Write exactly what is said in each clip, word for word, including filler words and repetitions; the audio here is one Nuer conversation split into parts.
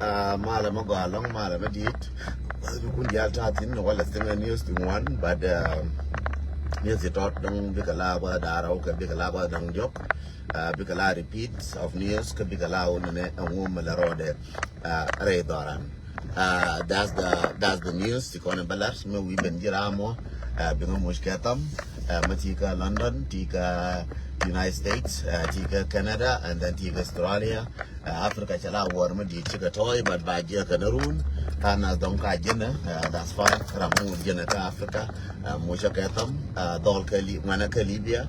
Ah, malɛ mi gɔaa ɛlɔ̱ŋ, malɛ mi di̱i̱t. Bi kun diaal ta̱a̱ thi̱n ni wala thi̱n news ti ŋuan, but, ah, news ti tɔt dɔ̱ŋ bikɛ la gua̱th da̱ŋ rɛw kɛ bikɛ la gua̱th da̱ŋ diɔ̱k. Ah, bikɛ la repeat of news kɛ bikɛ la wun ni ɛŋu mi lɛ rɔɔdɛ, ah, rɛy dhɔran. Ah, that's the, that's the news ti kɔn in bä lat mi wi̱i̱ ben ji̱ ram mɔ. Ah, biŋä muc kɛ tham, ah, mi ti kä London, ti kä United States, ah, ti kä Canada, and then ti kä Australia. Ah, Africa cɛ la wäär mi di̱i̱t cikɛ tɔ̱ɔ̱c, but ba jiɛ kɛn run. Ka nath dɔ̱ŋ ka jiɛnɛ, ah, that's fine. Ram mi wun jiɛnɛ kä Africa, ah, mucä kɛ tham, ah, dhɔl kɛ Li-, ŋuanɛ kɛ Libya,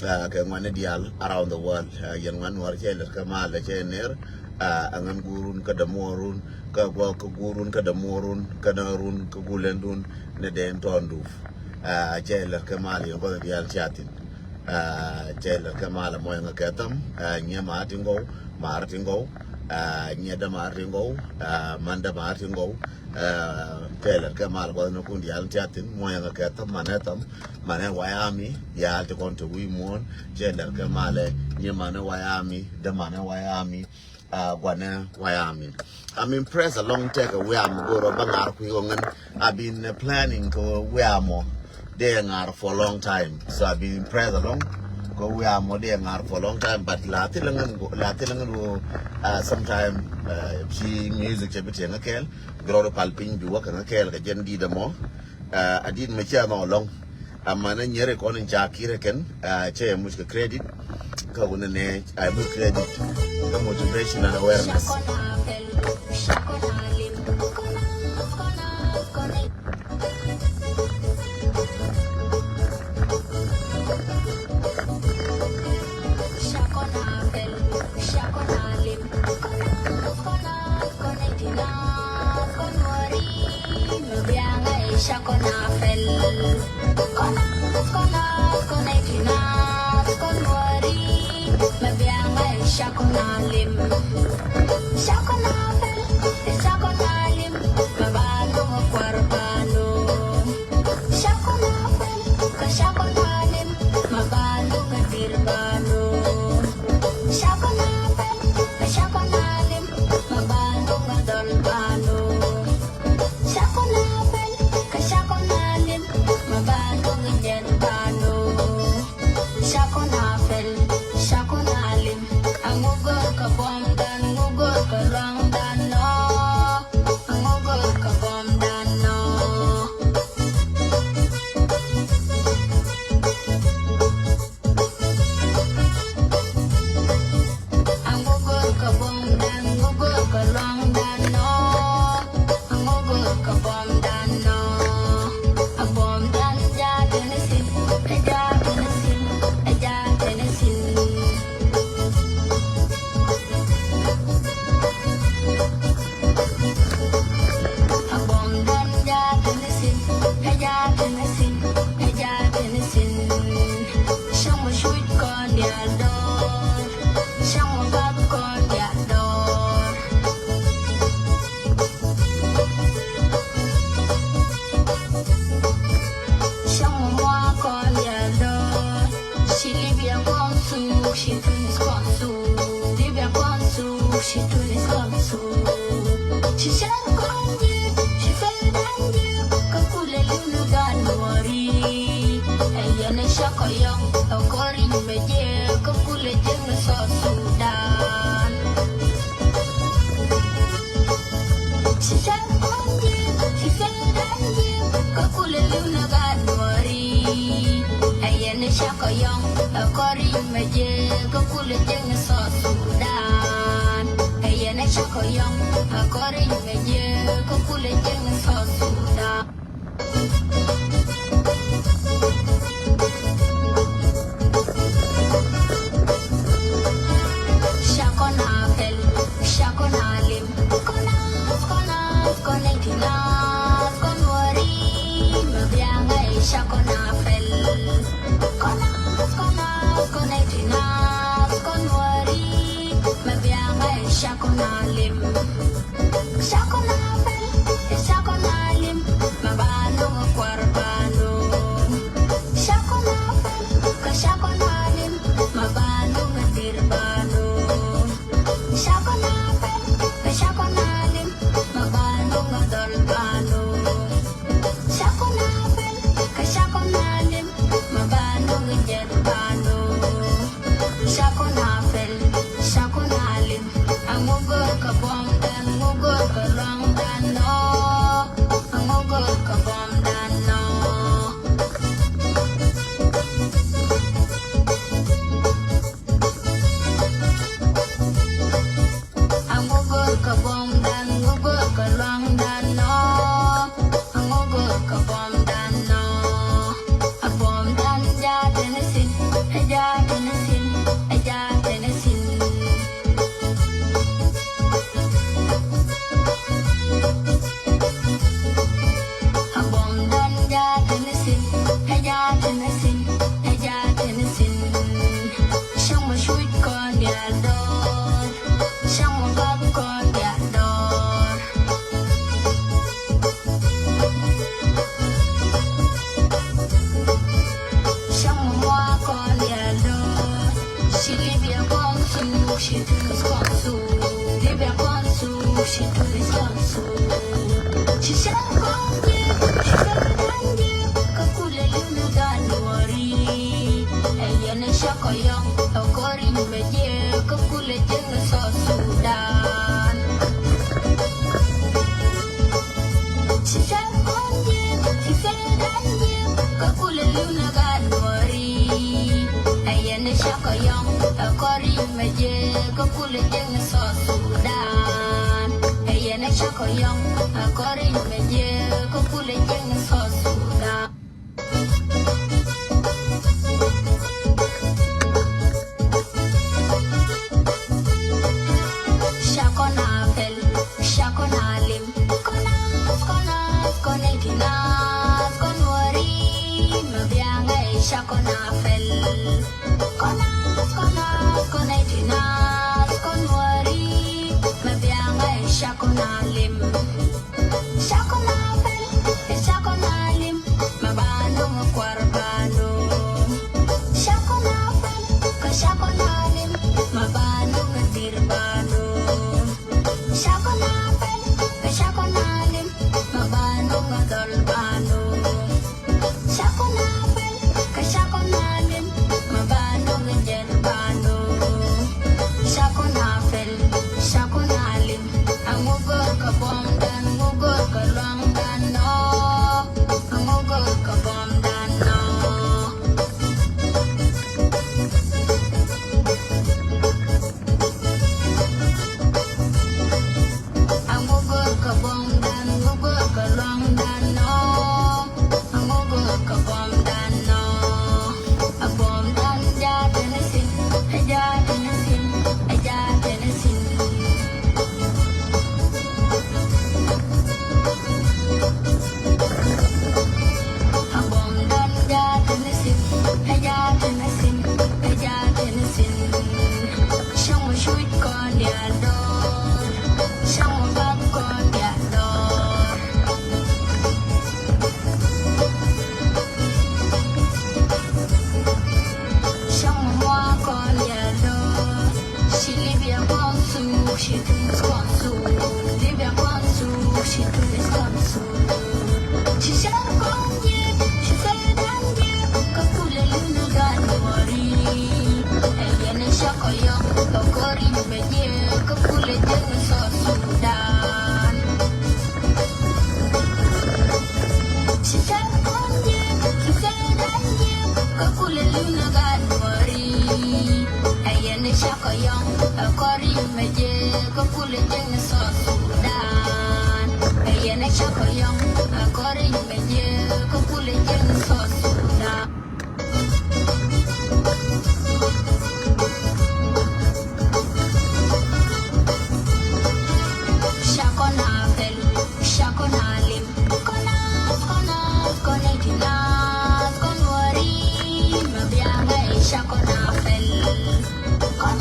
ah, kɛ ŋuanɛ diaal around the world. Ah, yɛn ŋuan Nuäär cɛ lɛr kɛ mal cɛ ner, ah, aŋän guurun kä dämuɔɔrun, kä guɔ kä guurun kä dämuɔɔrun, kä närun kä gulɛndun ni dee tɔɔndu. Ah, cɛ lɛr kɛ mal yɛn guɔ diaal cia thi̱n. Ah, cɛ lɛr kɛ mal mɔ yɛn kɛ tham, ah, nyɛ ma ti ŋɔw, mar ti ŋɔw, ah, nyɛ dä mar ti ŋɔw, ah, man dä mar ti ŋɔw, ah, cɛ lɛr kɛ mal guɔ ni kun diaal cia thi̱n, mɔ yɛn kɛ tham, manɛ tham, manɛ wayami, diaal ti kɔn ti wi̱i̱ muɔ̱ɔ̱n, cɛ lɛr kɛ mal, nyɛ manɛ wayami, dä manɛ wayami, ah, guanɛ wayami. I'm impressed alɔŋ tɛk wiam go̱o̱r bä ŋa̱r kui̱ ɣöŋän. I've been, uh, planning kɛ wiam ɔ dee ŋa̱r for a long time. So I've been impressed alɔŋ kɛ wiam ɔ dee ŋa̱r for a long time. But la thil ŋän go, la thil ŋän go, uh, sometime, uh, ci music cɛ bi tiɛŋ kɛɛl. Bi rɔɔd pal piny bi wä kɛ ŋä kɛɛl kɛ jɛn di̱t ɛmɔ. Uh, a di̱t mɛ cia nɔ alɔŋ. Amanɛ nyɛri kɔn in ca kir ɛ kɛn, ah, cɛ yɛ muc kɛ credit. Kä wunɛ nɛ a muc credit kä motivation and awareness.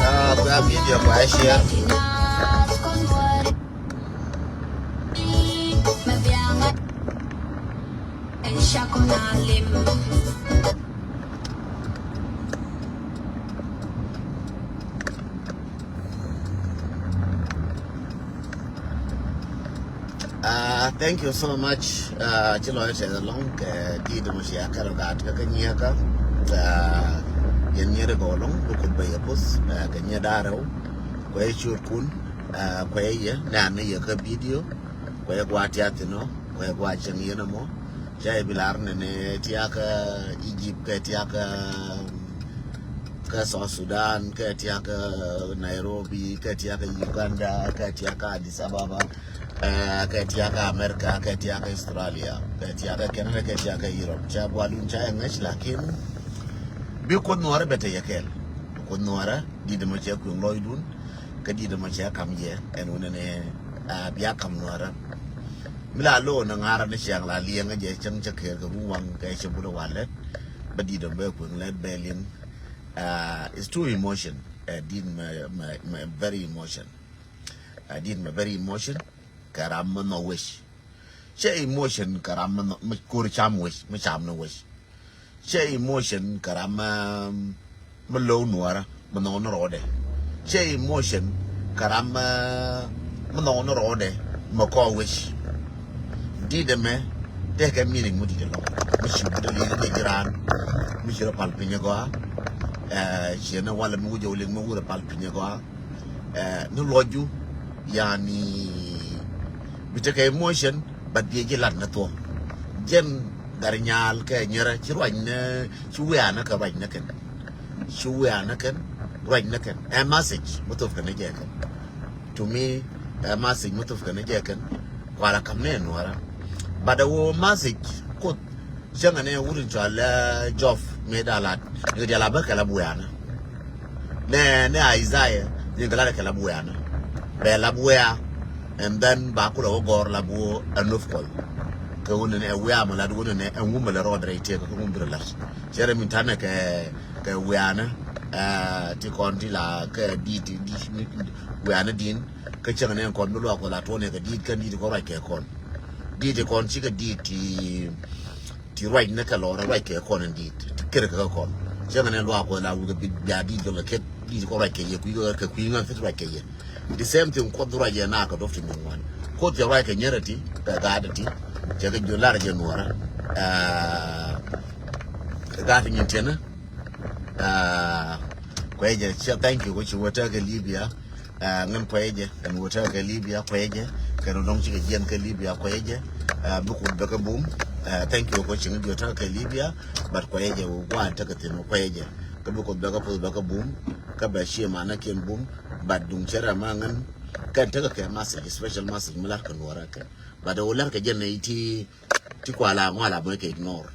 Ah, kua video kua share. Ah, thank you so much. Ah, ci lɔc tɛth alɔŋ kɛ dit mɔ cia kɛl gat kä kä nyieka. Ah, yɛn nyier kɔ alɔŋ du kut bɛ yɛ puth. Ah, kɛ nyier da̱rɛw kuɛ yɛ ciöt kun. Ah, kuɛ yɛ nɛn ni yɛ kä video. Kuɛ yɛ gua tiath inɔ kuɛ yɛ gua cieŋ yɛn ɛmɔ. Ca yɛ bi lar nɛnɛ tiakä Egypt kɛ tiakä kä South Sudan, kɛ tiakä Nairobi, kɛ tiakä Uganda, kɛ tiakä Addis Ababa, eh, kɛ tiakä America, kɛ tiakä Australia, kɛ tiakä Canada, kɛ tiakä Europe. Ca bualun ca yɛ ŋäc, lakin bi Kuoth Nuɔrä bɛ te yɛ kɛl. Kuoth Nuɔrä, dit mɔ cɛ kueŋ lɔcdun, kä dit mɔ cɛ kam yɛ, ɛn wunɛ nɛ, ah, bia kam Nuɔrä. Mi la lo̱o̱ ni ŋa̱rä ni ciaŋ la liɛŋä jɛ cäŋ cä ker kɛ run waŋ kɛ cɛ bulɛ walɛ. Bä dit mɔ bɛ kueŋ lɛ bɛ liŋ. Ah, it's too emotion. Eh, dit mɛ, mɛ, mɛ very emotion. Ah, dit mɛ very emotion. Kɛ ram mɛ nɔ wec. Cɛ emotion kɛ ram mɛ nɔ, mɛ kor cam wec, mɛ cam ni wec. Cɛ emotion kɛ ram mɛ, mɛ low Nuɔrä. Mi nhɔk ni rɔɔdɛ. Cɛ emotion kɛ ram mi nhɔk ni rɔɔdɛ mi kɔɔ wec. Di̱t ɛmɛ tekɛ meaning mi di̱t ɛlɔ̱ŋ. Mi ci wut ɛ li̱i̱r ni ji̱ raan mi ci rɔ pal piny ɛ gɔaa. Ciɛ ni walɛ mi wi̱c ɛ wä liŋ mi wut ɛ pal piny ɛ gɔaa. Ni luɔcdu yani bi tekɛ emotion. But biɛ ji̱ lat ni thuɔ̱k. Jɛn Gatnyal kɛ Nyirɛ ci ruac ni, ci wianä kɛ ruac ni kɛn. Ci wianä kɛn, ruac ni kɛn. Ɛ message mi thop kɛn jɛ kɛn. To me, ɛ message mi thop kɛn jɛ kɛn. Kualɛ kam ni nuɔrä. But ɛ wä message Kuoth cäŋɛ ni wut in cɔal ɛ Job mi da̱a̱ lat. Ni kɛ diaal a bä kɛ lap wianä. Nɛ, nɛ Isaiah ni kɛ lat kɛ lap wianä. Bɛ lap wia. And then ba kulɛ wä gɔr lap wä ɛ nop Kuɔth. Kɛ wun ni ɛ wia mɛ lat wun ni ɛ ŋu mɛ lɛ rɔɔdɛ rɛy tiɛk kɛ ŋu bi rɛ lat. Cɛ rɛ min tanɛ kɛ, kɛ wianä. Ti kɔn ti la kɛ di̱t, di̱t wianä di̱n. Kä cäŋ ni kɔn mi luaak Kuɔth la tuɔnɛ kɛ di̱t kɛn di̱t kɔn ruac kɛ kɔn. Di̱t kɔn cikɛ di̱t ti, ti ruac ni kɛ lɔrä ruac kɛ kɔn in di̱t ti kɛr kɛ kɔn. Cäŋ ni luaak Kuɔth la wukɛ bi bia di̱t jɔŋ kɛ kɛ di̱t kɔn ruac kɛ yɛ kui̱ kɛ kui̱ ŋa̱n thit ruac kɛ yɛ. The same thing Kuɔth ruac yɛ na kɛ dɔp ti mi ŋuan. Kuoth cɛ ruac kɛ Nyirɛ ti kɛ gaat ti cɛ kɛ ji̱ lar jɛ nuɔrä. Gaat nyin tiɛnä. Kuecɛ cɛ thank you kɛ ci wä tekɛ Libya. Ŋän kuecɛ kɛn wä tekɛ Libya kuecɛ kɛn wä dɔŋ cikɛ jiɛn kɛ Libya kuecɛ. Bi Kuoth bɛ kɛ bum. Thank you kɛ ci ŋän wä tekɛ Libya. But kuecɛ wä guan tekɛ thin wä kuecɛ kɛ bi Kuoth bɛ kɛ puth bɛ kɛ bum. Kɛ bɛ cie manä kiɛn bum. But duŋ cɛ rɛ ma ŋän kɛn tekɛ kɛ message, special message mi lar kɛ nuɔrä kɛ. But wä lar kɛ jɛn nɛ iti ti kuala ŋuala mɛ kɛ ignore.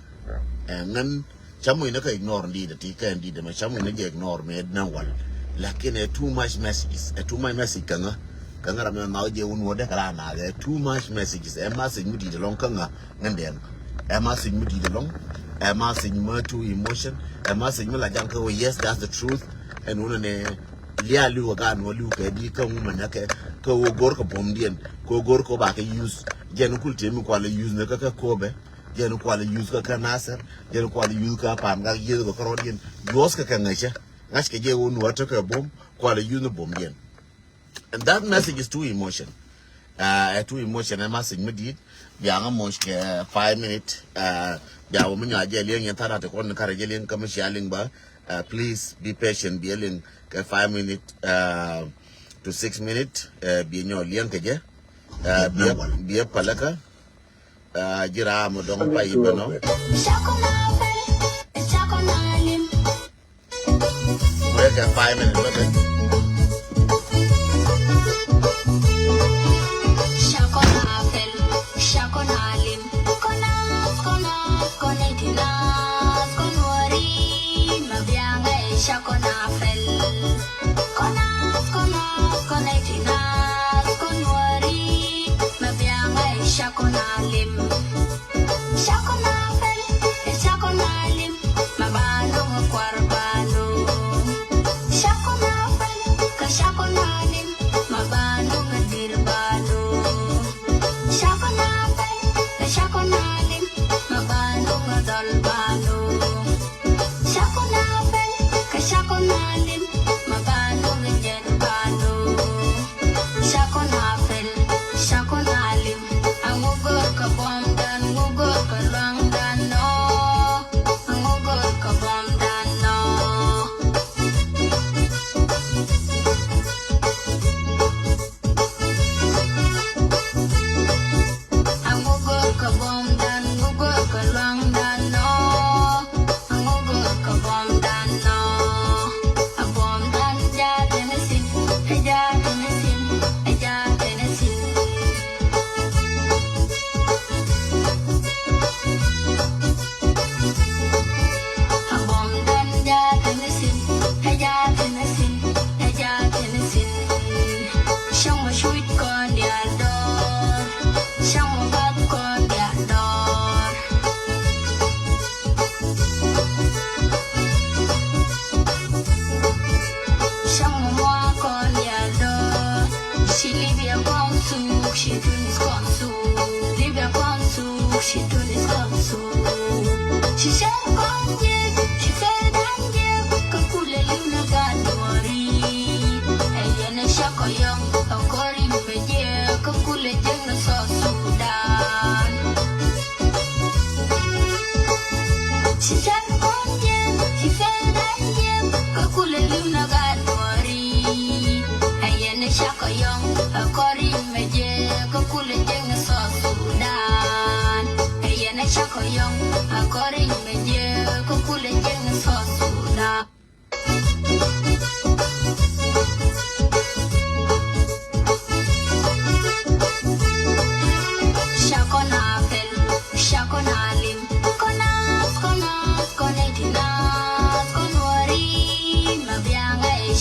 Ɛ ŋän ca muc ni kä ignore in di̱t ti kä in di̱t mɛ ca muc ni jɛ ignore mɛ na wal. Lakin ɛ too much messages, ɛ too much message kä ŋä. Kä ŋä ram mɛ na jɛ wun wä dɛ kɛ la na ɛ too much messages. Ɛ message mi di̱t lɔŋ kä ŋä ŋän dɛn. Ɛ message mi di̱t lɔŋ. Ɛ message mi too emotion. Ɛ message mi la jaŋ kä wä yes, that's the truth. Ɛn wun ni lia liw kä gan wä liw kɛ di kä ŋu mɛ nɛ kɛ kä wä gor kä bom diɛn. Kä wä gor kä ba kɛ use. Jɛn kul temi kualɛ use ni kä kä Kobɛ. Jɛn kualɛ use kä kä Nasir. Jɛn kualɛ use kä pan kä yieth kä kärɔt jɛn. Use kä kä ŋäcä. Ŋa̱c kɛ jɛ wä nuɔ̱t kä bom kualɛ use ni bom jɛn. And that message is too emotion. Ɛ too emotion ɛ message mi di̱t. Bia ŋä moc kɛ five minute. Bia wä mi nyɔa jɛ liɛŋ yɛn tha̱a̱n a ti kɔn ni karɛ jɛ liɛŋ kä mi cia liŋ ba. Please be patient bia liŋ kɛ five minute to six minute. Bia nyɔa liɛŋ kɛ jɛ. Bia, bia palä kä. Ji̱ ram dɔ̱ŋ pay bä nɔ. Wekɛ five minutes bä kɛ.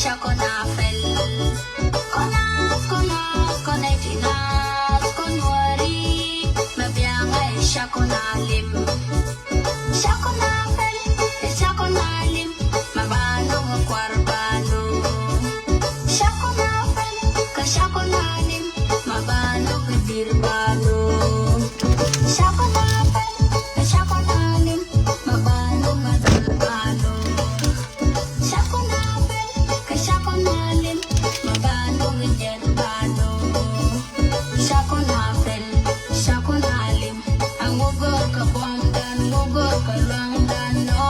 Cakɔ na pɛl. Kɔ naath, kɔ naath, kɔ nɛy ti naath, kɔ nuɔri. Mɛ biaŋɛ cakɔ na lim. Cakɔ na pɛl, cakɔ na lim. Mɛ ba no̱o̱ŋ kuar ba no̱o̱ŋ. Cakɔ na pɛl, kɛ cakɔ na lim. Mɛ ba no̱o̱ŋ dir ba no̱o̱ŋ. Cakɔ na pɛl, kɛ cakɔ na lim. Mɛ ba no̱o̱ŋ dir ba no̱o̱ŋ. Cakɔ na pɛl, kɛ cakɔ na lim, mɛ ba no̱o̱ŋ jɛn ba no̱o̱ŋ. Cakɔ na pɛl, cakɔ na lim, aŋu go̱o̱r kɛ buɔ̱mdan, aŋu go̱o̱r kɛ luaŋdan nɔ,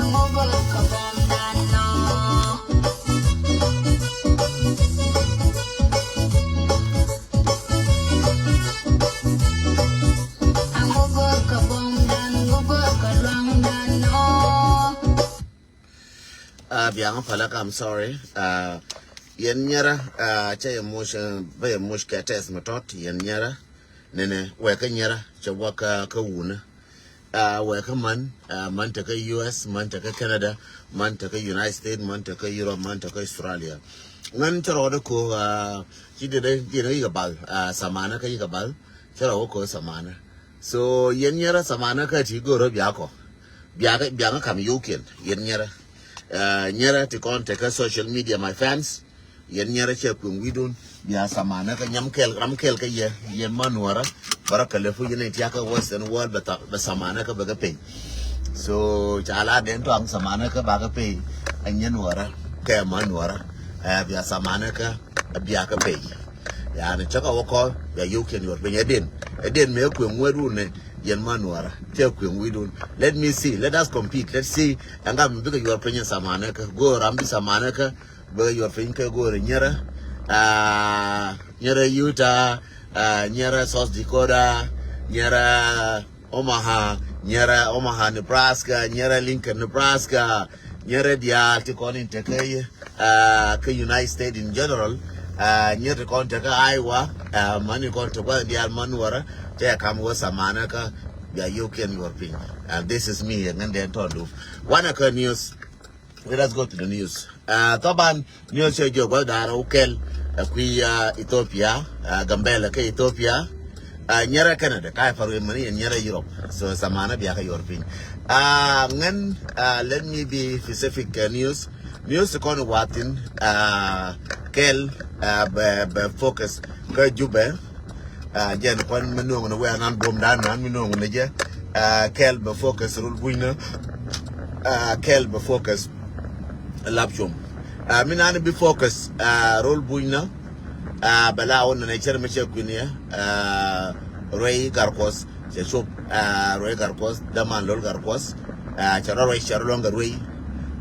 aŋu go̱o̱r kɛ buɔ̱mdan nɔ. Aŋu go̱o̱r kɛ buɔ̱mdan, aŋu go̱o̱r kɛ luaŋdan nɔ. Ah, biaŋ pälä kä, I'm sorry. Ah, yɛn nyɛrä, ah, cä yɛ muc, ah, bä yɛ muc kɛ tɛth mi tɔt, yɛn nyɛrä. Nɛnɛ, wɛkä nyɛrä, cɛ wä kä, kä wunä. Ah, wɛkä man, ah, man tekä U S, man tekä Canada, man tekä United States, man tekä Europe, man tekä Australia. Ŋän cä rɔɔdä ko, ah, ci dee dee, dee dee yikɛ bal, ah, samanä kä yikɛ bal, cä rɔɔdä ko samanä. So, yɛn nyɛrä samanä kä ti go̱o̱rä biakɔ. Biakä, biakä kam yokiɛn, yɛn nyɛrä. Ah, nyɛrä ti kɔn tekä social media, my fans. Yɛn nyɛrä cɛ kueŋ wi̱dun. Bia samanä kä nyam kɛl, ram kɛl kä yɛ, yɛn ma nuɔrä. Bara kɛ lɛ fu yɛn itiakä Western world bɛ tha-, bɛ samanä kä bɛ kä pay. So, ca la den tɔaŋ samanä kä ba kä pay. A nyɛ nuɔrä, kɛ ma nuɔrä. Ah, bia samanä kä, a bia kä pay. Yani, cä kä wä kɔl, bia yokiɛn yuɔr piny. Ɛ den, ɛ den mëë kueŋ wi̱dun nɛ, yɛn ma nuɔrä. Cɛ kueŋ wi̱dun. Let me see, let us compete. Let's see, ɛŋa mi bikɛ yuɔr piny samanä kä. Go̱o̱r ram bi samanä kä, bikɛ yuɔr piny kä go̱o̱r nyɛrä. Ah, nyɛrä Utah, ah, nyɛrä South Dakota, nyɛrä Omaha, nyɛrä Omaha, Nebraska, nyɛrä Lincoln, Nebraska, nyɛrä diaal ti kɔn in tekä, ah, kä United States in general, ah, nyɛrä ti kɔn tekä Iowa, ah, mani kɔn tekä diaal ma nuɔrä, cɛ kam wä samanä kä, bia yokiɛn yuɔr piny. And this is me, ŋän den tɔn du. Wanɛ kä news. Okay, let's go to the news. Ah, thaban, news cɛ jiök gua̱th da̱a̱r wä kɛl, ah, kui̱, ah, Ethiopia, ah, Gambela kä Ethiopia, ah, nyɛrɛ Canada, ka ɛ par wi̱i̱ mani yɛn nyɛrɛ Europe. So, samanä biakä yuɔr piny. Ah, ŋän, ah, let me be specific, ah, news. News kɔn wathin, ah, kɛl, ah, bɛ, bɛ focus kä Jubɛ. Ah, jɛn kɔn mi no̱o̱ŋ ni wɛɛ nan buɔ̱m dan nan mi no̱o̱ŋ ni jɛ. Ah, kɛl bɛ focus rol bunyni. Ah, kɛl bɛ focus lap cuɔm. Ah, mi nan bi focus, ah, rol bunyni. Ah, bɛ la wä nɛnɛ cɛr mi cɛ kui̱n yɛ. Ah, Ruey Garkuɔth cɛ cop. Ah, Ruey Garkuɔth, däman Lol Garkuɔth. Ah, cɛ rɔ Ruey, cɛ rɔ lɔŋ kɛ Ruey.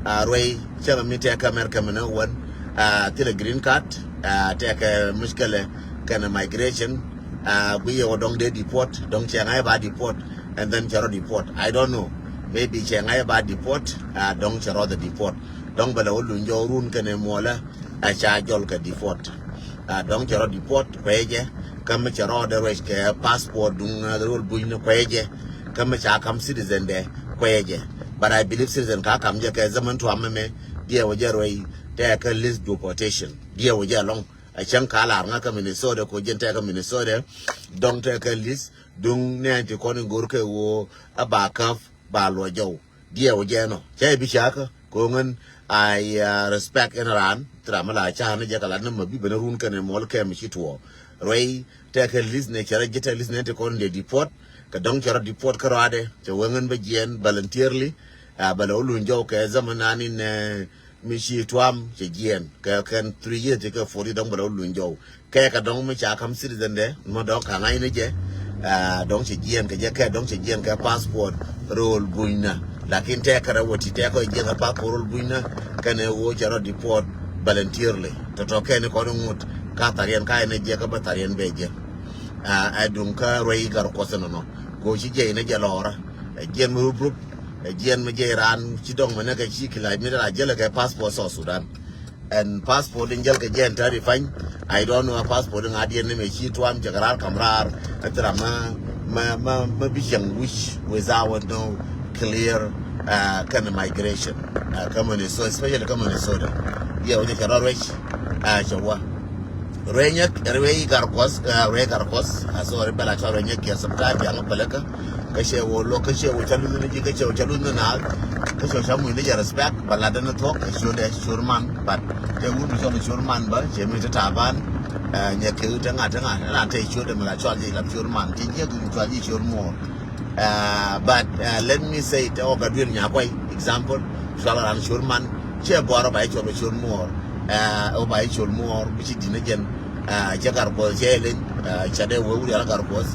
Ah, Ruey cɛ mi tɛk kɛ America mi ni wän. Ah, thilɛ green card. Ah, tɛkɛ mushkilɛ kɛnɛ migration. Ah, gui yɛ wä dɔŋ dee deport, dɔŋ cɛ ŋa̱c ba deport, and then cɛ rɔ deport. I don't know. Maybe cɛ ŋa̱c ba deport, ah, dɔŋ cɛ rɔ the deport. Dɔŋ bɛ lɛ wä luny jɔw run kɛnɛ muɔlɛ, a ca jɔl kɛ deport. Ah, dɔŋ cɛ rɔ deport kuɛ jɛ, kä mi cɛ rɔ de ruec kɛ passport duŋ, ah, rol bunyni kuɛ jɛ, kä mi ca kam citizen dɛ kuɛ jɛ. But I believe citizen ka kam jɛ kɛ zaman tuam mɛmɛ, diɛ wä jɛ ruec, tɛkɛ list deportation. Diɛ wä jɛ lɔŋ. A cäŋ ka lar ŋa kä Minnesota ko jɛn tɛkɛ Minnesota. Dɔŋ tɛkɛ list duŋ nɛn ti kɔn in go̱r kɛ ɣöö a ba käp ba luɔ jɔw. Diɛw jɛ nɔ cɛ bi cakä ko ŋän. I, uh, respect in ran ti ram la ca ni jɛ kɛ lat ni ma bi ben run kɛn muɔl kɛm ci tuɔ. Ruey tɛkɛ list nɛ cɛ rɔ ji̱ tɛkɛ list nɛ ti kɔn dee deport. Kɛ dɔŋ cɛ rɔ deport kä rɔadɛ cɛ wee ŋän bä jiɛn voluntarily. Uh, bɛ lɛ wä luny jɔw kɛ zaman nan in, uh, mi ci tuam cɛ jiɛn kɛ kɛn three years ti kɛ forty dɔŋ bɛ lɛ wä luny jɔw. Kɛ kɛ dɔŋ mi ca kam citizen dɛ mɔ dɔŋ ka ŋa̱c ni jɛ. Ah, dɔŋ cɛ jiɛn kɛ jɛ kɛ dɔŋ cɛ jiɛn kɛ passport rol bunyni. Lakin tɛkɛ rɛ wä ti tɛkɛ jiɛn kɛ passport rol bunyni. Kɛnɛ wä cɛ rɔ deport voluntarily. Tɔtɔ kɛn kɔn ŋut ka thariɛn ka ni jɛ kä bä thariɛn bɛ jɛ. Ah, ɛ duŋ kä Ruey Garkuɔth nɔnɔ. Ko ci jɛ ni jɛ lɔra. Ɛ jiɛn mi rup rup. Ɛ jiɛn mi jɛ ran ci dɔŋ mi nɛ kɛ ci kilac mi dɛ la jɛ lɛ kɛ passport South Sudan. Ɛn passport in jäl kɛ jɛ ɛn tɛ̈ri pany. I don't know a passport in ŋa̱diɛn ni mɛ ci tuam cɛ kɛ raar kam raar. Ɛ thira ma, ma, ma, ma bi cɛŋ wi̱c without no clear Kɛn migration kä Minnesota, especially kä Minnesota. Yɛ wä jɛ cɛ rɔ ruec cɛ wä ruec nyɛ ruec gar kuɔth, ruec gar kuɔth. Sorry, bɛ la cɔ ruec nyɛ kiɛ subscribe yaŋ pɛlɛ kä. Kä cɛ wä luɔk, kä cɛ wä cä luth ni ji̱, kä cɛ wä cä luth ni naath. Kä cɛ wä cä muc ni jɛ respect bɛ la dɛn thuɔk kɛ ciötdɛ ciöt man. But tɛ wut mi cɔl ciöt man bä cɛ mi te taban. Nyɛ kɛ te ŋa̱t te ŋa̱t ran te ciötdɛ mi la cɔal ji̱ la ciöt man ti jiɛ gin cɔal ji̱ ciöt muɔɔr. But let me say it, ɔ Gatwil Nyakuay example, cɔal ran ciöt man, cɛ buar ɔ ba i̱ cɔl ciöt muɔɔr. Ɔ ba i̱ cɔl muɔɔr bi ci di̱n jɛn. Cɛ gar kuɔth cɛ leny. Cɛ dee wee wuri ala gar kuɔth.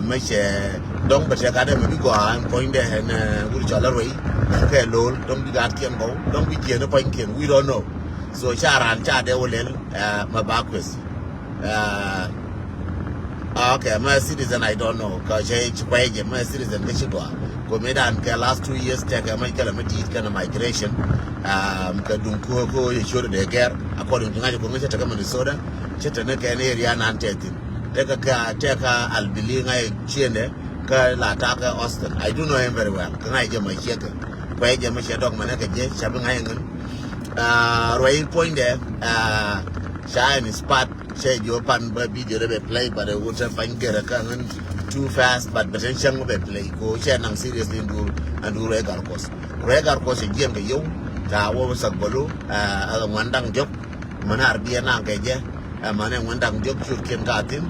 Mɛ cɛ dɔŋ bɛ tɛ gat ɛmɛ bi gɔaa ɛn puɔ̱nydɛ ɛn wuri cɔl a ruɛy kɛ lo̱l dɔŋ bi gat kiɛn gɔw dɔŋ bi jiɛn ɛ puɔ̱nykiɛn, we don't know. So ca ran ca dee wä lɛl mɛ ba kueth. Okay, mɛ citizen I don't know. Kä cɛ ci kuɛy jɛ mɛ citizen kä ci gɔaa. Ko mi dan kɛ last two years tɛkɛ mɛ kɛlɛ mɛ diit kɛn migration. Kɛ duŋ ko ko yɛ ciöt dee gɛr according to ŋa̱c ko ŋa̱c cɛ tekɛ Minnesota. Cɛ te ni kɛn area nan tɛ thin. Tekɛ ka tekɛ albili ŋa̱c ciendɛ kä la takɛ Austin. I do know him very well. Kä ŋa̱c jɛ mɛ ciekɛ kuɛy jɛ mɛ ciɛ dɔk mɛ nɛ kɛ jɛ ca bi ŋa̱c ŋän. Ruɛy puɔ̱nydɛ ca ɛn spat. Cɛ jiɔ pan bä video dɛ bɛ play, but it would have fine gɛrɛ kä ŋän too fast, but bɛ tɛn cäŋ bɛ play ko cɛ naŋ seriously ndur. Ndur ruɛy gar kuɔth, ruɛy gar kuɔth cɛ jiɛn kɛ yio̱w. Ta wä bä sak bä lo. Ɛ ŋuan daŋ diɔk män ar biɛ naŋ kɛ jɛ. Ɛ män ɛ ŋuan daŋ diɔk ciöt kiɛn ka thin.